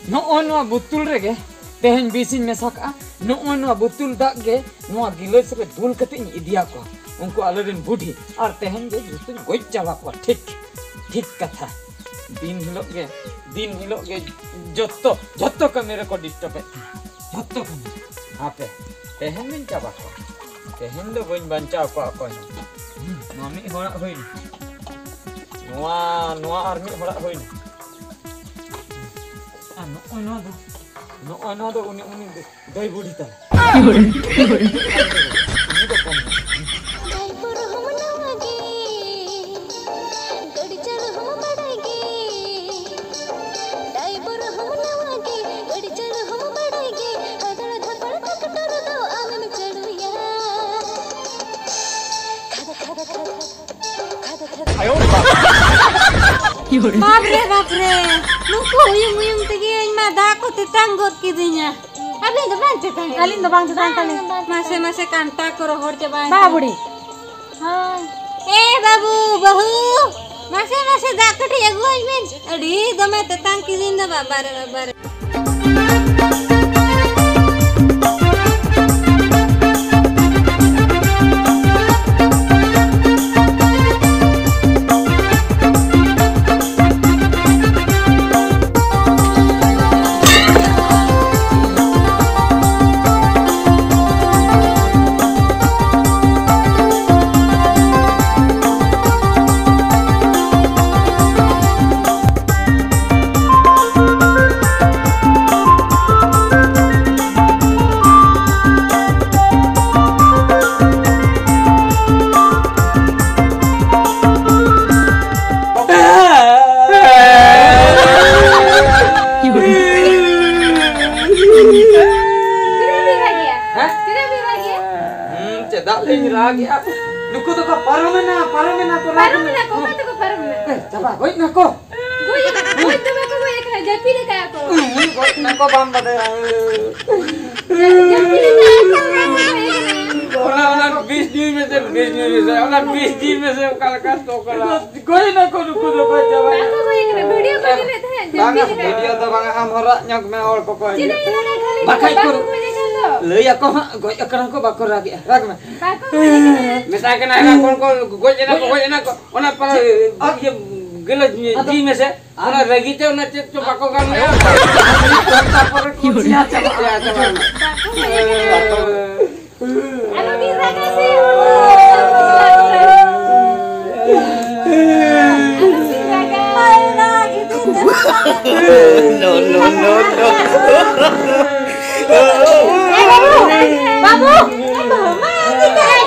ᱱᱚᱜᱼᱚᱭ ᱱᱚᱣᱟ ᱵᱳᱛᱚᱞ ᱨᱮᱜᱮ ᱛᱮᱦᱮᱧ ᱵᱤᱥᱤᱧ ᱢᱮᱥᱟ ᱠᱟᱜᱼᱟ᱾ ᱱᱚᱜᱼᱚᱭ ᱱᱚᱣᱟ ᱵᱳᱛᱚᱞ ᱫᱟᱜ ᱜᱮ ᱱᱚᱣᱟ ᱜᱤᱞᱟᱹᱥ ᱨᱮ ᱫᱩᱞ ᱠᱟᱛᱮ ᱤᱧ ᱤᱫᱤᱭᱟ ᱠᱚᱣᱟ ᱩᱱᱠᱩ ᱟᱞᱮᱨᱮᱱ ᱵᱩᱰᱷᱤ, ᱟᱨ ᱛᱮᱦᱮᱧ ᱜᱮ ᱡᱚᱛᱚᱧ ᱜᱚᱡ ᱪᱟᱵᱟ ᱠᱚᱣᱟ᱾ ᱴᱷᱤᱠ, ᱴᱷᱤᱠ ᱠᱟᱛᱷᱟ᱾ ᱫᱤᱱ ᱦᱤᱞᱳᱜ ᱜᱮ, ᱫᱤᱱ ᱦᱤᱞᱳᱜ ᱜᱮ ᱡᱚᱛᱚ, ᱡᱚᱛᱚ ᱠᱟᱹᱢᱤ ᱨᱮᱠᱚ ᱰᱤᱥᱴᱟᱵᱮᱫ ᱛᱤᱧᱟ᱾ ᱡᱚᱛᱚ ᱠᱟᱹᱢᱤ᱾ ᱦᱟᱯᱮ, ᱛᱮᱦᱮᱧ ᱫᱚᱧ ᱪᱟᱵᱟ ᱠᱚᱣᱟ᱾ ᱛᱮᱦᱮᱧ ᱫᱚ ᱵᱟᱹᱧ ᱵᱟᱧᱪᱟᱣ ᱠᱚᱣᱟ ᱚᱠᱚᱭ ᱦᱚᱸ᱾ ᱦᱩᱸ, ᱱᱚᱣᱟ ᱢᱤᱫ ᱦᱚᱲᱟᱜ ᱦᱩᱭᱱᱟ᱾ ᱱᱚᱣᱟ, ᱱᱚᱣᱟ ᱟᱨ ᱢᱤᱫ ᱦᱚᱲᱟᱜ ᱦᱩᱭᱱᱟ᱾ ᱟᱨ ᱱᱚᱜᱼᱚᱭ ᱱᱚᱣᱟ ᱫᱚ, ᱱᱚᱜᱼᱚᱭ ᱱᱚᱣᱟ ᱫᱚ ᱩᱱᱤ, ᱩᱱᱤ ᱫᱚ ᱫᱟᱹᱭ ᱵᱩᱰᱷᱤ ᱛᱟᱞᱮ᱾ ᱩᱱᱤ ᱫᱚ ᱠᱚᱢ ᱧᱚᱜ᱾ ᱰᱟᱭᱵᱚᱨ ᱦᱚᱸ ᱱᱟᱣᱟ ᱜᱮ, ᱜᱟᱹᱰᱤ ᱪᱟᱹᱞᱩ ᱦᱚᱸ ᱵᱟᱰᱟᱭ ᱜᱮ᱾ ᱰᱟᱭᱵᱚᱨ ᱦᱚᱸ ᱱᱟᱣᱟ ᱜᱮ, ᱜᱟᱹᱰᱤ ᱪᱟᱹᱞᱩ ᱦᱚᱸ ᱵᱟᱰᱟᱭ ᱜᱮ᱾ ᱦᱟᱫᱟᱲ ᱫᱷᱟᱯᱟᱲ ᱴᱨᱟᱠᱴᱚᱨ ᱫᱚ ᱟᱢᱮᱢ ᱪᱟᱹᱞᱩᱭᱟ᱾ ᱠᱷᱟᱫᱟ, ᱠᱷᱟᱫᱟ, ᱠᱷᱟᱫᱟ᱾ ᱵᱟᱯ ᱨᱮ, ᱵᱟᱯ ᱨᱮ, ᱱᱩᱠᱩ ᱩᱭᱩᱝ ᱩᱭᱩᱝ ᱛᱮᱜᱮ ᱤᱧ ᱢᱟ ᱫᱟᱜ ᱠᱚ ᱛᱮᱛᱟᱝ ᱜᱚᱫ ᱠᱤᱫᱤᱧᱟ᱾ ᱟᱹᱞᱤᱧ ᱫᱚ ᱵᱟᱝ ᱛᱮᱛᱟᱝ ᱠᱟᱱᱟ᱾ ᱟᱹᱞᱤᱧ ᱫᱚ ᱵᱟᱝ ᱛᱮᱛᱟᱝ ᱠᱟᱱᱟ᱾ ᱢᱟᱥᱮ, ᱢᱟᱥᱮ, ᱠᱟᱱᱴᱟ ᱠᱚ ᱨᱚᱦᱚᱲ ᱪᱟᱵᱟᱭᱮᱱ ᱵᱟ ᱛᱟᱢᱟ᱾ ᱵᱩᱲᱤ᱾ ᱦᱳᱭ᱾ ᱮ ᱵᱟᱹᱵᱩ, ᱵᱟᱹᱦᱩ, ᱢᱟᱥᱮ, ᱢᱟᱥᱮ, ᱫᱟᱜ ᱠᱟᱹᱴᱤᱡ ᱟᱹᱜᱩᱣᱟᱹᱧ ᱵᱤᱱ᱾ ᱟᱹᱰᱤ ᱫᱚᱢᱮ ᱛᱮᱛᱟᱝ ᱠᱤᱫᱤᱧ ᱫᱚ, ᱵᱟᱵᱟ ᱨᱮ, ᱵᱟᱵᱟ ᱨᱮ᱾ ᱪᱮᱫᱟᱜ ᱵᱤᱱ ᱨᱟᱜᱮᱜᱼᱟ? ᱦᱮᱸ? ᱪᱮᱫᱟᱜ ᱵᱤᱱ ᱨᱟᱜᱮᱜᱼᱟ? ᱦᱩᱸ, ᱪᱮᱫᱟᱜ ᱞᱤᱧ ᱨᱟᱜᱮᱜᱼᱟ? ᱱᱩᱠᱩ ᱫᱚᱠᱚ ᱯᱟᱨᱚᱢᱮᱱᱟ, ᱯᱟᱨᱚᱢᱮᱱᱟ ᱠᱚ, ᱨᱟᱜᱽ ᱯᱟᱨᱚᱢ ᱢᱮ᱾ ᱮᱱᱟ ᱠᱚ, ᱚᱠᱟ ᱛᱮᱠᱚ ᱯᱟᱨᱚᱢ ᱮᱱᱟ? ᱮ, ᱪᱟᱵᱟ ᱜᱚᱡ ᱱᱟᱠᱚ᱾ ᱜᱚᱡ ᱮᱱᱟ, ᱜᱚᱡ ᱫᱚ ᱵᱟᱠᱚ ᱜᱚᱡ ᱟᱠᱟᱱᱟ, ᱡᱟᱹᱯᱤᱫ ᱟᱠᱟᱫᱼᱟ ᱠᱚ᱾ ᱦᱩᱸ, ᱜᱚᱡ ᱱᱟᱠᱚ ᱵᱟᱢ ᱵᱟᱰᱟᱭᱟ᱾ ᱡᱟᱹᱯᱤᱫ ᱟᱠᱟᱫᱼᱟ ᱠᱚ, ᱵᱟᱠᱚ ᱜᱚᱡ ᱟᱠᱟᱱᱟ᱾ ᱚᱱᱟ, ᱚᱱᱟ ᱵᱤᱥ ᱧᱩᱭ ᱢᱮᱥᱮ, ᱵᱤᱥ ᱧᱩᱭ ᱢᱮᱥᱮ, ᱚᱱᱟ ᱵᱤᱥ ᱧᱩᱭ ᱢᱮᱥᱮ, ᱚᱠᱟ ᱞᱮᱠᱟ ᱥᱚ ᱠᱟᱱᱟ᱾ ᱜᱚᱡ ᱱᱟᱠᱚ ᱱᱩᱠᱩ ᱫᱚ, ᱜᱚᱡ ᱪᱟᱵᱟ ᱵᱟᱠᱚ ᱜᱚᱡ ᱟᱠᱟᱱᱟ, ᱵᱷᱤᱰᱤᱭᱳ ᱠᱚ ᱧᱮᱞᱮᱫ ᱛᱟᱦᱮᱸᱫ, ᱵᱟᱝᱟ, ᱡᱟᱹᱯᱤᱫ ᱟᱠᱟᱫᱼᱟ ᱵᱷᱤᱰᱤᱭᱳ ᱠᱚ᱾ ᱫᱚ ᱵᱟᱝᱟ, ᱟᱢ ᱦᱚᱸ ᱨᱟᱜ ᱧᱚᱜ ᱢᱮ, ᱦᱚᱲ ᱠᱚᱠᱚ ᱦᱤᱡᱩᱜ᱾ ᱪᱮᱫᱟᱜ ᱤᱧ ᱨᱟᱜᱟ ᱠᱷᱟᱹᱞᱤ? ᱵᱟᱠᱷᱟᱡ ᱵᱟᱠᱚ ᱠᱚ ᱜᱚᱡ ᱟᱠᱟᱱ ᱫᱚ᱾ ᱞᱟᱹᱭ ᱟᱠᱚ ᱦᱟᱸᱜ, ᱜᱚᱡ ᱟᱠᱟᱱᱟ ᱠᱚ, ᱵᱟᱠᱚ ᱨᱟᱜᱮᱜᱼᱟ᱾ ᱨᱟᱜᱽ ᱢᱮ᱾ ᱵᱟᱠᱚ ᱜᱚᱡ ᱟᱠᱟᱱᱟ᱾ ᱢᱮᱛᱟᱭ ᱠᱟᱱᱟ, ᱮᱱᱟ ᱠᱚ, ᱠᱚ ᱜᱚᱡ ᱮᱱᱟ ᱠᱚ, ᱜᱚᱡ ᱮᱱᱟ ᱠᱚ᱾ ᱚᱱᱟ ᱯᱟᱲᱟ, ᱪᱮᱫ? ᱤᱭᱟᱹ, ᱜᱮᱞᱮ ᱡᱤ-, ᱟᱫᱚ ᱡᱤ ᱢᱮᱥᱮ᱾ ᱚᱱᱟ ᱨᱟᱹᱜᱤ ᱛᱮ ᱚᱱᱟ ᱪᱮᱫ ᱪᱚ ᱵᱟᱠᱚ ᱜᱟᱱ ᱞᱮᱜᱼᱟ᱾ ᱛᱟᱨᱯᱚᱨᱮ ᱠᱚ ᱪᱮᱫ ᱪᱟᱵᱟ᱾ ᱪᱮᱫ ᱪᱟᱵᱟ᱾ ᱵᱟᱠᱚ ᱜᱚᱡ ᱟᱠᱟᱱᱟ᱾ ᱟᱞᱚ ᱵᱤᱱ ᱨᱟᱜᱟ ᱥᱮ᱾ ᱟᱞᱚ ᱵᱤᱱ ᱨᱟᱜᱟ᱾ No, no, no, no. ᱮ ᱵᱟᱹᱵᱩ, ᱵᱟᱹᱵᱩ, ᱮ ᱵᱟᱹᱵᱩ, ᱢᱟ, ᱪᱤᱠᱟᱹᱭ?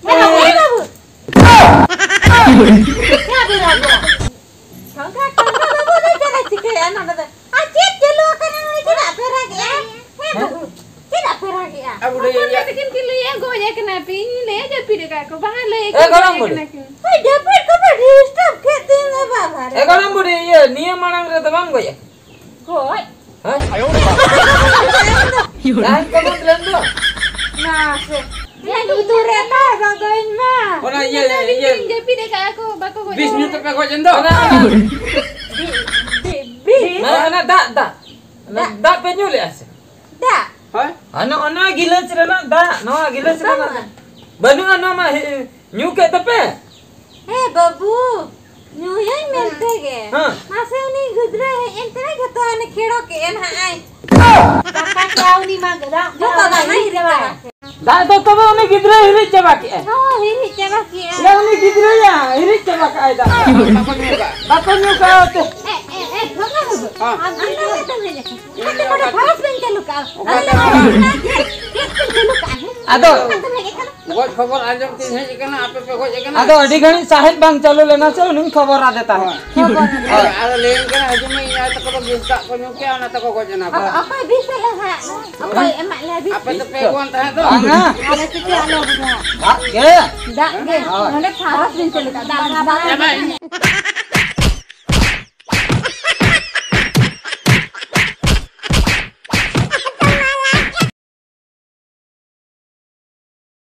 ᱮ ᱵᱟᱹᱵᱩ, ᱮ ᱵᱟᱹᱵᱩ᱾ ᱪᱮᱫ ᱵᱤᱱ ᱨᱟᱜᱟ? ᱠᱟᱝᱠᱟ, ᱠᱟᱝᱠᱟ ᱵᱟᱹᱵᱩ ᱫᱚ ᱪᱮᱫ ᱮ ᱪᱤᱠᱟᱹᱭᱟ ᱱᱚᱰᱮ ᱫᱚ? ᱟᱨ ᱪᱮᱫ ᱪᱟᱹᱞᱩ ᱟᱠᱟᱱᱟ ᱱᱚᱰᱮ? ᱪᱮᱫᱟᱜ ᱯᱮ ᱨᱟᱜᱮᱜᱼᱟ? ᱦᱮᱸ ᱵᱟᱹᱵᱩ, ᱪᱮᱫᱟᱜ ᱯᱮ ᱨᱟᱜᱮᱜᱼᱟ? ᱟᱵᱚ ᱫᱚ ᱦᱚᱯᱚᱱ ᱤᱭᱟᱹ ᱵᱟ ᱛᱟᱹᱠᱤᱱ ᱠᱤᱱ ᱞᱟᱹᱭᱮᱜᱼᱟ, ᱜᱚᱡ ᱟᱠᱟᱱᱟ ᱯᱮ᱾ ᱤᱧᱤᱧ ᱞᱟᱹᱭᱟ ᱡᱟᱹᱯᱤᱫ ᱟᱠᱟᱫ ᱠᱚ᱾ ᱵᱟᱝᱟ, ᱞᱟᱹᱭᱮᱜᱼᱟ ᱮ ᱠᱤᱱ ᱜᱚᱲᱚᱢ ᱜᱚᱡ ᱵᱩᱰᱷᱤ᱾ ᱟᱠᱟᱱᱟ ᱠᱤᱱ᱾ ᱦᱳᱭ, ᱡᱟᱹᱯᱤᱫ ᱠᱚᱯᱮ disturb ᱠᱮᱫ ᱛᱤᱧ ᱫᱚ ᱵᱟᱵᱟ ᱨᱮ᱾ ᱮ ᱜᱚᱲᱚᱢ ᱵᱩᱰᱷᱤ, ᱤᱭᱟᱹ, ᱱᱤᱭᱟᱹ ᱢᱟᱲᱟᱝ ᱨᱮᱫᱚ ᱵᱟᱢ ᱜᱚᱡ ᱟᱠᱟᱱᱟ? ᱜᱚᱡ? ᱦᱮᱸ? ᱛᱟᱦᱮᱸ ᱠᱟᱱᱟ ᱛᱟᱦᱮᱸ ᱫᱚ᱾ ᱢᱟᱥᱮ᱾ ᱤᱧᱟᱹᱜ ᱞᱩᱛᱩᱨ ᱨᱮ ᱮᱴᱟᱜ ᱨᱚᱜᱚᱧ ᱢᱟ᱾ ᱚᱱᱟ ᱤᱭᱟᱹ, ᱤᱧ ᱤᱭᱟᱹ᱾ ᱡᱟᱹᱯᱤᱫ ᱟᱠᱟᱫᱼᱟ ᱠᱚ, ᱵᱟᱠᱚ ᱜᱚᱡ ᱵᱤᱥ ᱧᱩ ᱟᱠᱟᱱᱟ᱾ ᱛᱮᱯᱮ ᱜᱚᱡ ᱮᱱ ᱫᱚ? ᱚᱱᱟ, ᱚᱱᱟ᱾ ᱵᱤ-, ᱵᱤ-, ᱵᱤ-, ᱢᱟᱱᱮ ᱚᱱᱟ ᱫᱟᱜ, ᱫᱟᱜ᱾ ᱚᱱᱟ ᱫᱟᱜ᱾ ᱫᱟᱜ ᱯᱮ ᱧᱩ ᱞᱮᱜᱼᱟ ᱥᱮ? ᱫᱟᱜ᱾ ᱦᱳᱭ? ᱟᱨ ᱱᱚᱜᱼᱚ ᱱᱚᱣᱟ ᱜᱤᱞᱟᱹᱥ ᱨᱮᱱᱟᱜ ᱫᱟᱜ, ᱱᱚᱣᱟ ᱜᱤᱞᱟᱹᱥ ᱨᱮᱱᱟᱜ ᱵᱟᱹᱱᱩᱜᱼᱟ᱾ ᱫᱟᱜ᱾ ᱵᱟᱹᱱᱩᱜᱼᱟ, ᱱᱚᱣᱟ ᱢᱟ ᱦᱮ-, ᱧᱩ ᱠᱮᱫ ᱫᱚᱯᱮ? ᱦᱮ ᱵᱟᱹᱵᱩ, ᱧᱩᱭᱟᱹᱧ ᱢᱮᱱᱛᱮ ᱜᱮ᱾ ᱦᱮᱸ᱾ ᱢᱟᱥᱮ ᱩᱱᱤ ᱜᱤᱫᱽᱨᱟᱹ ᱦᱮᱡ ᱮᱱ ᱛᱮ ᱡᱷᱚᱛᱚ ᱦᱟᱱᱮ ᱠᱷᱮᱲᱚ ᱠᱮᱫ ᱮ ᱱᱟᱦᱟᱜ ᱟᱭ᱾ ᱫᱟᱠᱟ ᱠᱚ ᱩᱱᱤ ᱢᱟ ᱫᱟᱜ ᱡᱷᱚᱛᱚ ᱫᱟᱜ ᱢᱟ ᱦᱤᱨᱤᱡ ᱪᱟᱵᱟᱭ᱾ ᱫᱟᱜ ᱫᱚ ᱛᱚᱵᱮ ᱩᱱᱤ ᱜᱤᱫᱽᱨᱟᱹᱭ ᱦᱤᱨᱤᱡ ᱪᱟᱵᱟ ᱠᱮᱜᱼᱟᱭ᱾ ᱦᱚᱸ, ᱦᱤᱨᱤᱡ ᱪᱟᱵᱟ ᱠᱮᱜᱼᱟᱭ᱾ ᱭᱟ, ᱩᱱᱤ ᱜᱤᱫᱽᱨᱟᱹᱭᱟ ᱦᱤᱨᱤᱡ ᱪᱟᱵᱟ ᱠᱟᱜᱼᱟᱭ ᱫᱟᱜ᱾ ᱵᱟᱠᱚ ᱧᱩ ᱠᱟᱜᱼᱟ᱾ ᱵᱟᱠᱚ ᱧᱩ ᱠᱟᱜᱼᱟ ᱛᱮ᱾ ᱮ, ᱮ, ᱮ, ᱜᱚᱜᱚ ᱵᱟᱹᱵᱩ, ᱦᱮᱸ᱾ ᱟᱢ ᱫᱚ ᱚᱠᱟ ᱛᱮᱢ ᱦᱮᱡ ᱟᱠᱟᱱᱟ? ᱟᱢ ᱫᱚ ᱱᱚᱰᱮ ᱯᱷᱚᱨᱚᱥ ᱵᱮᱧ ᱪᱟᱹᱞᱩ ᱠᱟᱜᱼᱟ᱾ ᱚᱠᱟ ᱟᱢ ᱫᱚ ᱛᱮᱢ ᱱᱚᱰᱮ ᱦᱮᱡ ᱟᱠᱟᱱᱟ? ᱪᱮᱫ ᱪᱮᱫ ᱮᱢ ᱪᱟᱹᱞᱩ ᱠᱟᱜᱼᱟ, ᱦᱮᱸ? ᱟᱫᱚ ᱚᱠᱟ ᱛᱮᱢ ᱦᱮᱡ ᱟᱠᱟᱱᱟ? ᱜᱚᱡ ᱠᱷᱚᱵᱚᱨ ᱟᱸᱡᱚᱢ ᱛᱤᱧ ᱦᱮᱡ ᱟᱠᱟᱱᱟ, ᱟᱯᱮ ᱯᱮ ᱜᱚᱡ ᱟᱠᱟᱱᱟ᱾ ᱟᱫᱚ ᱟᱹᱰᱤ ᱜᱷᱟᱹᱲᱤᱡ ᱥᱟᱦᱮᱸᱫ ᱵᱟᱝ ᱪᱟᱹᱞᱩ ᱞᱮᱱᱟ ᱥᱮ, ᱩᱱᱤᱧ ᱠᱷᱚᱵᱚᱨ ᱟᱫᱮ ᱛᱟᱦᱮᱸᱫ᱾ ᱦᱳᱭ᱾ ᱦᱳᱭ, ᱟᱫᱚ ᱞᱟᱹᱭᱟᱹᱧ ᱠᱟᱱᱟ, ᱦᱤᱡᱩᱜ ᱢᱮ, ᱤᱧ ᱟᱭᱳ ᱛᱟᱠᱚ ᱫᱚ ᱵᱤᱥ ᱫᱟᱜ ᱠᱚ ᱧᱩ ᱠᱮᱜᱼᱟ, ᱚᱱᱟ ᱛᱮᱠᱚ ᱜᱚᱡ ᱮᱱᱟ ᱠᱚ᱾ ᱟᱫᱚ ᱚᱠᱚᱭ ᱵᱤᱥ ᱮ ᱞᱟᱜᱟᱜᱼᱟ? ᱚᱠᱚᱭ ᱮᱢᱟᱜ ᱞᱮᱭᱟ ᱵᱤᱥ? ᱟᱯᱮ ᱫᱚᱯᱮ ᱮᱢᱟᱱ ᱛᱟᱦᱮᱸᱫ ᱫᱚ᱾ ᱵᱟᱝᱟ᱾ ᱟᱞᱮ ᱪᱤᱠᱟᱹ ᱟᱞᱮ ᱵᱩᱡᱷᱟᱹᱣᱟ᱾ ᱫᱟᱜ ᱜᱮ᱾ ᱫᱟᱜ ᱜᱮ᱾ ᱦᱳᱭ᱾ ᱱᱚᱰᱮ ᱯᱷᱟᱨᱟᱥ ᱵᱤᱱ ᱪᱟᱹᱞᱩ ᱠᱟᱜᱼᱟ, ᱫᱟᱜ ᱵᱟᱝ, ᱫᱟᱜ ᱵᱟᱝ᱾ ᱪᱟᱵᱟᱭᱮᱱᱟ᱾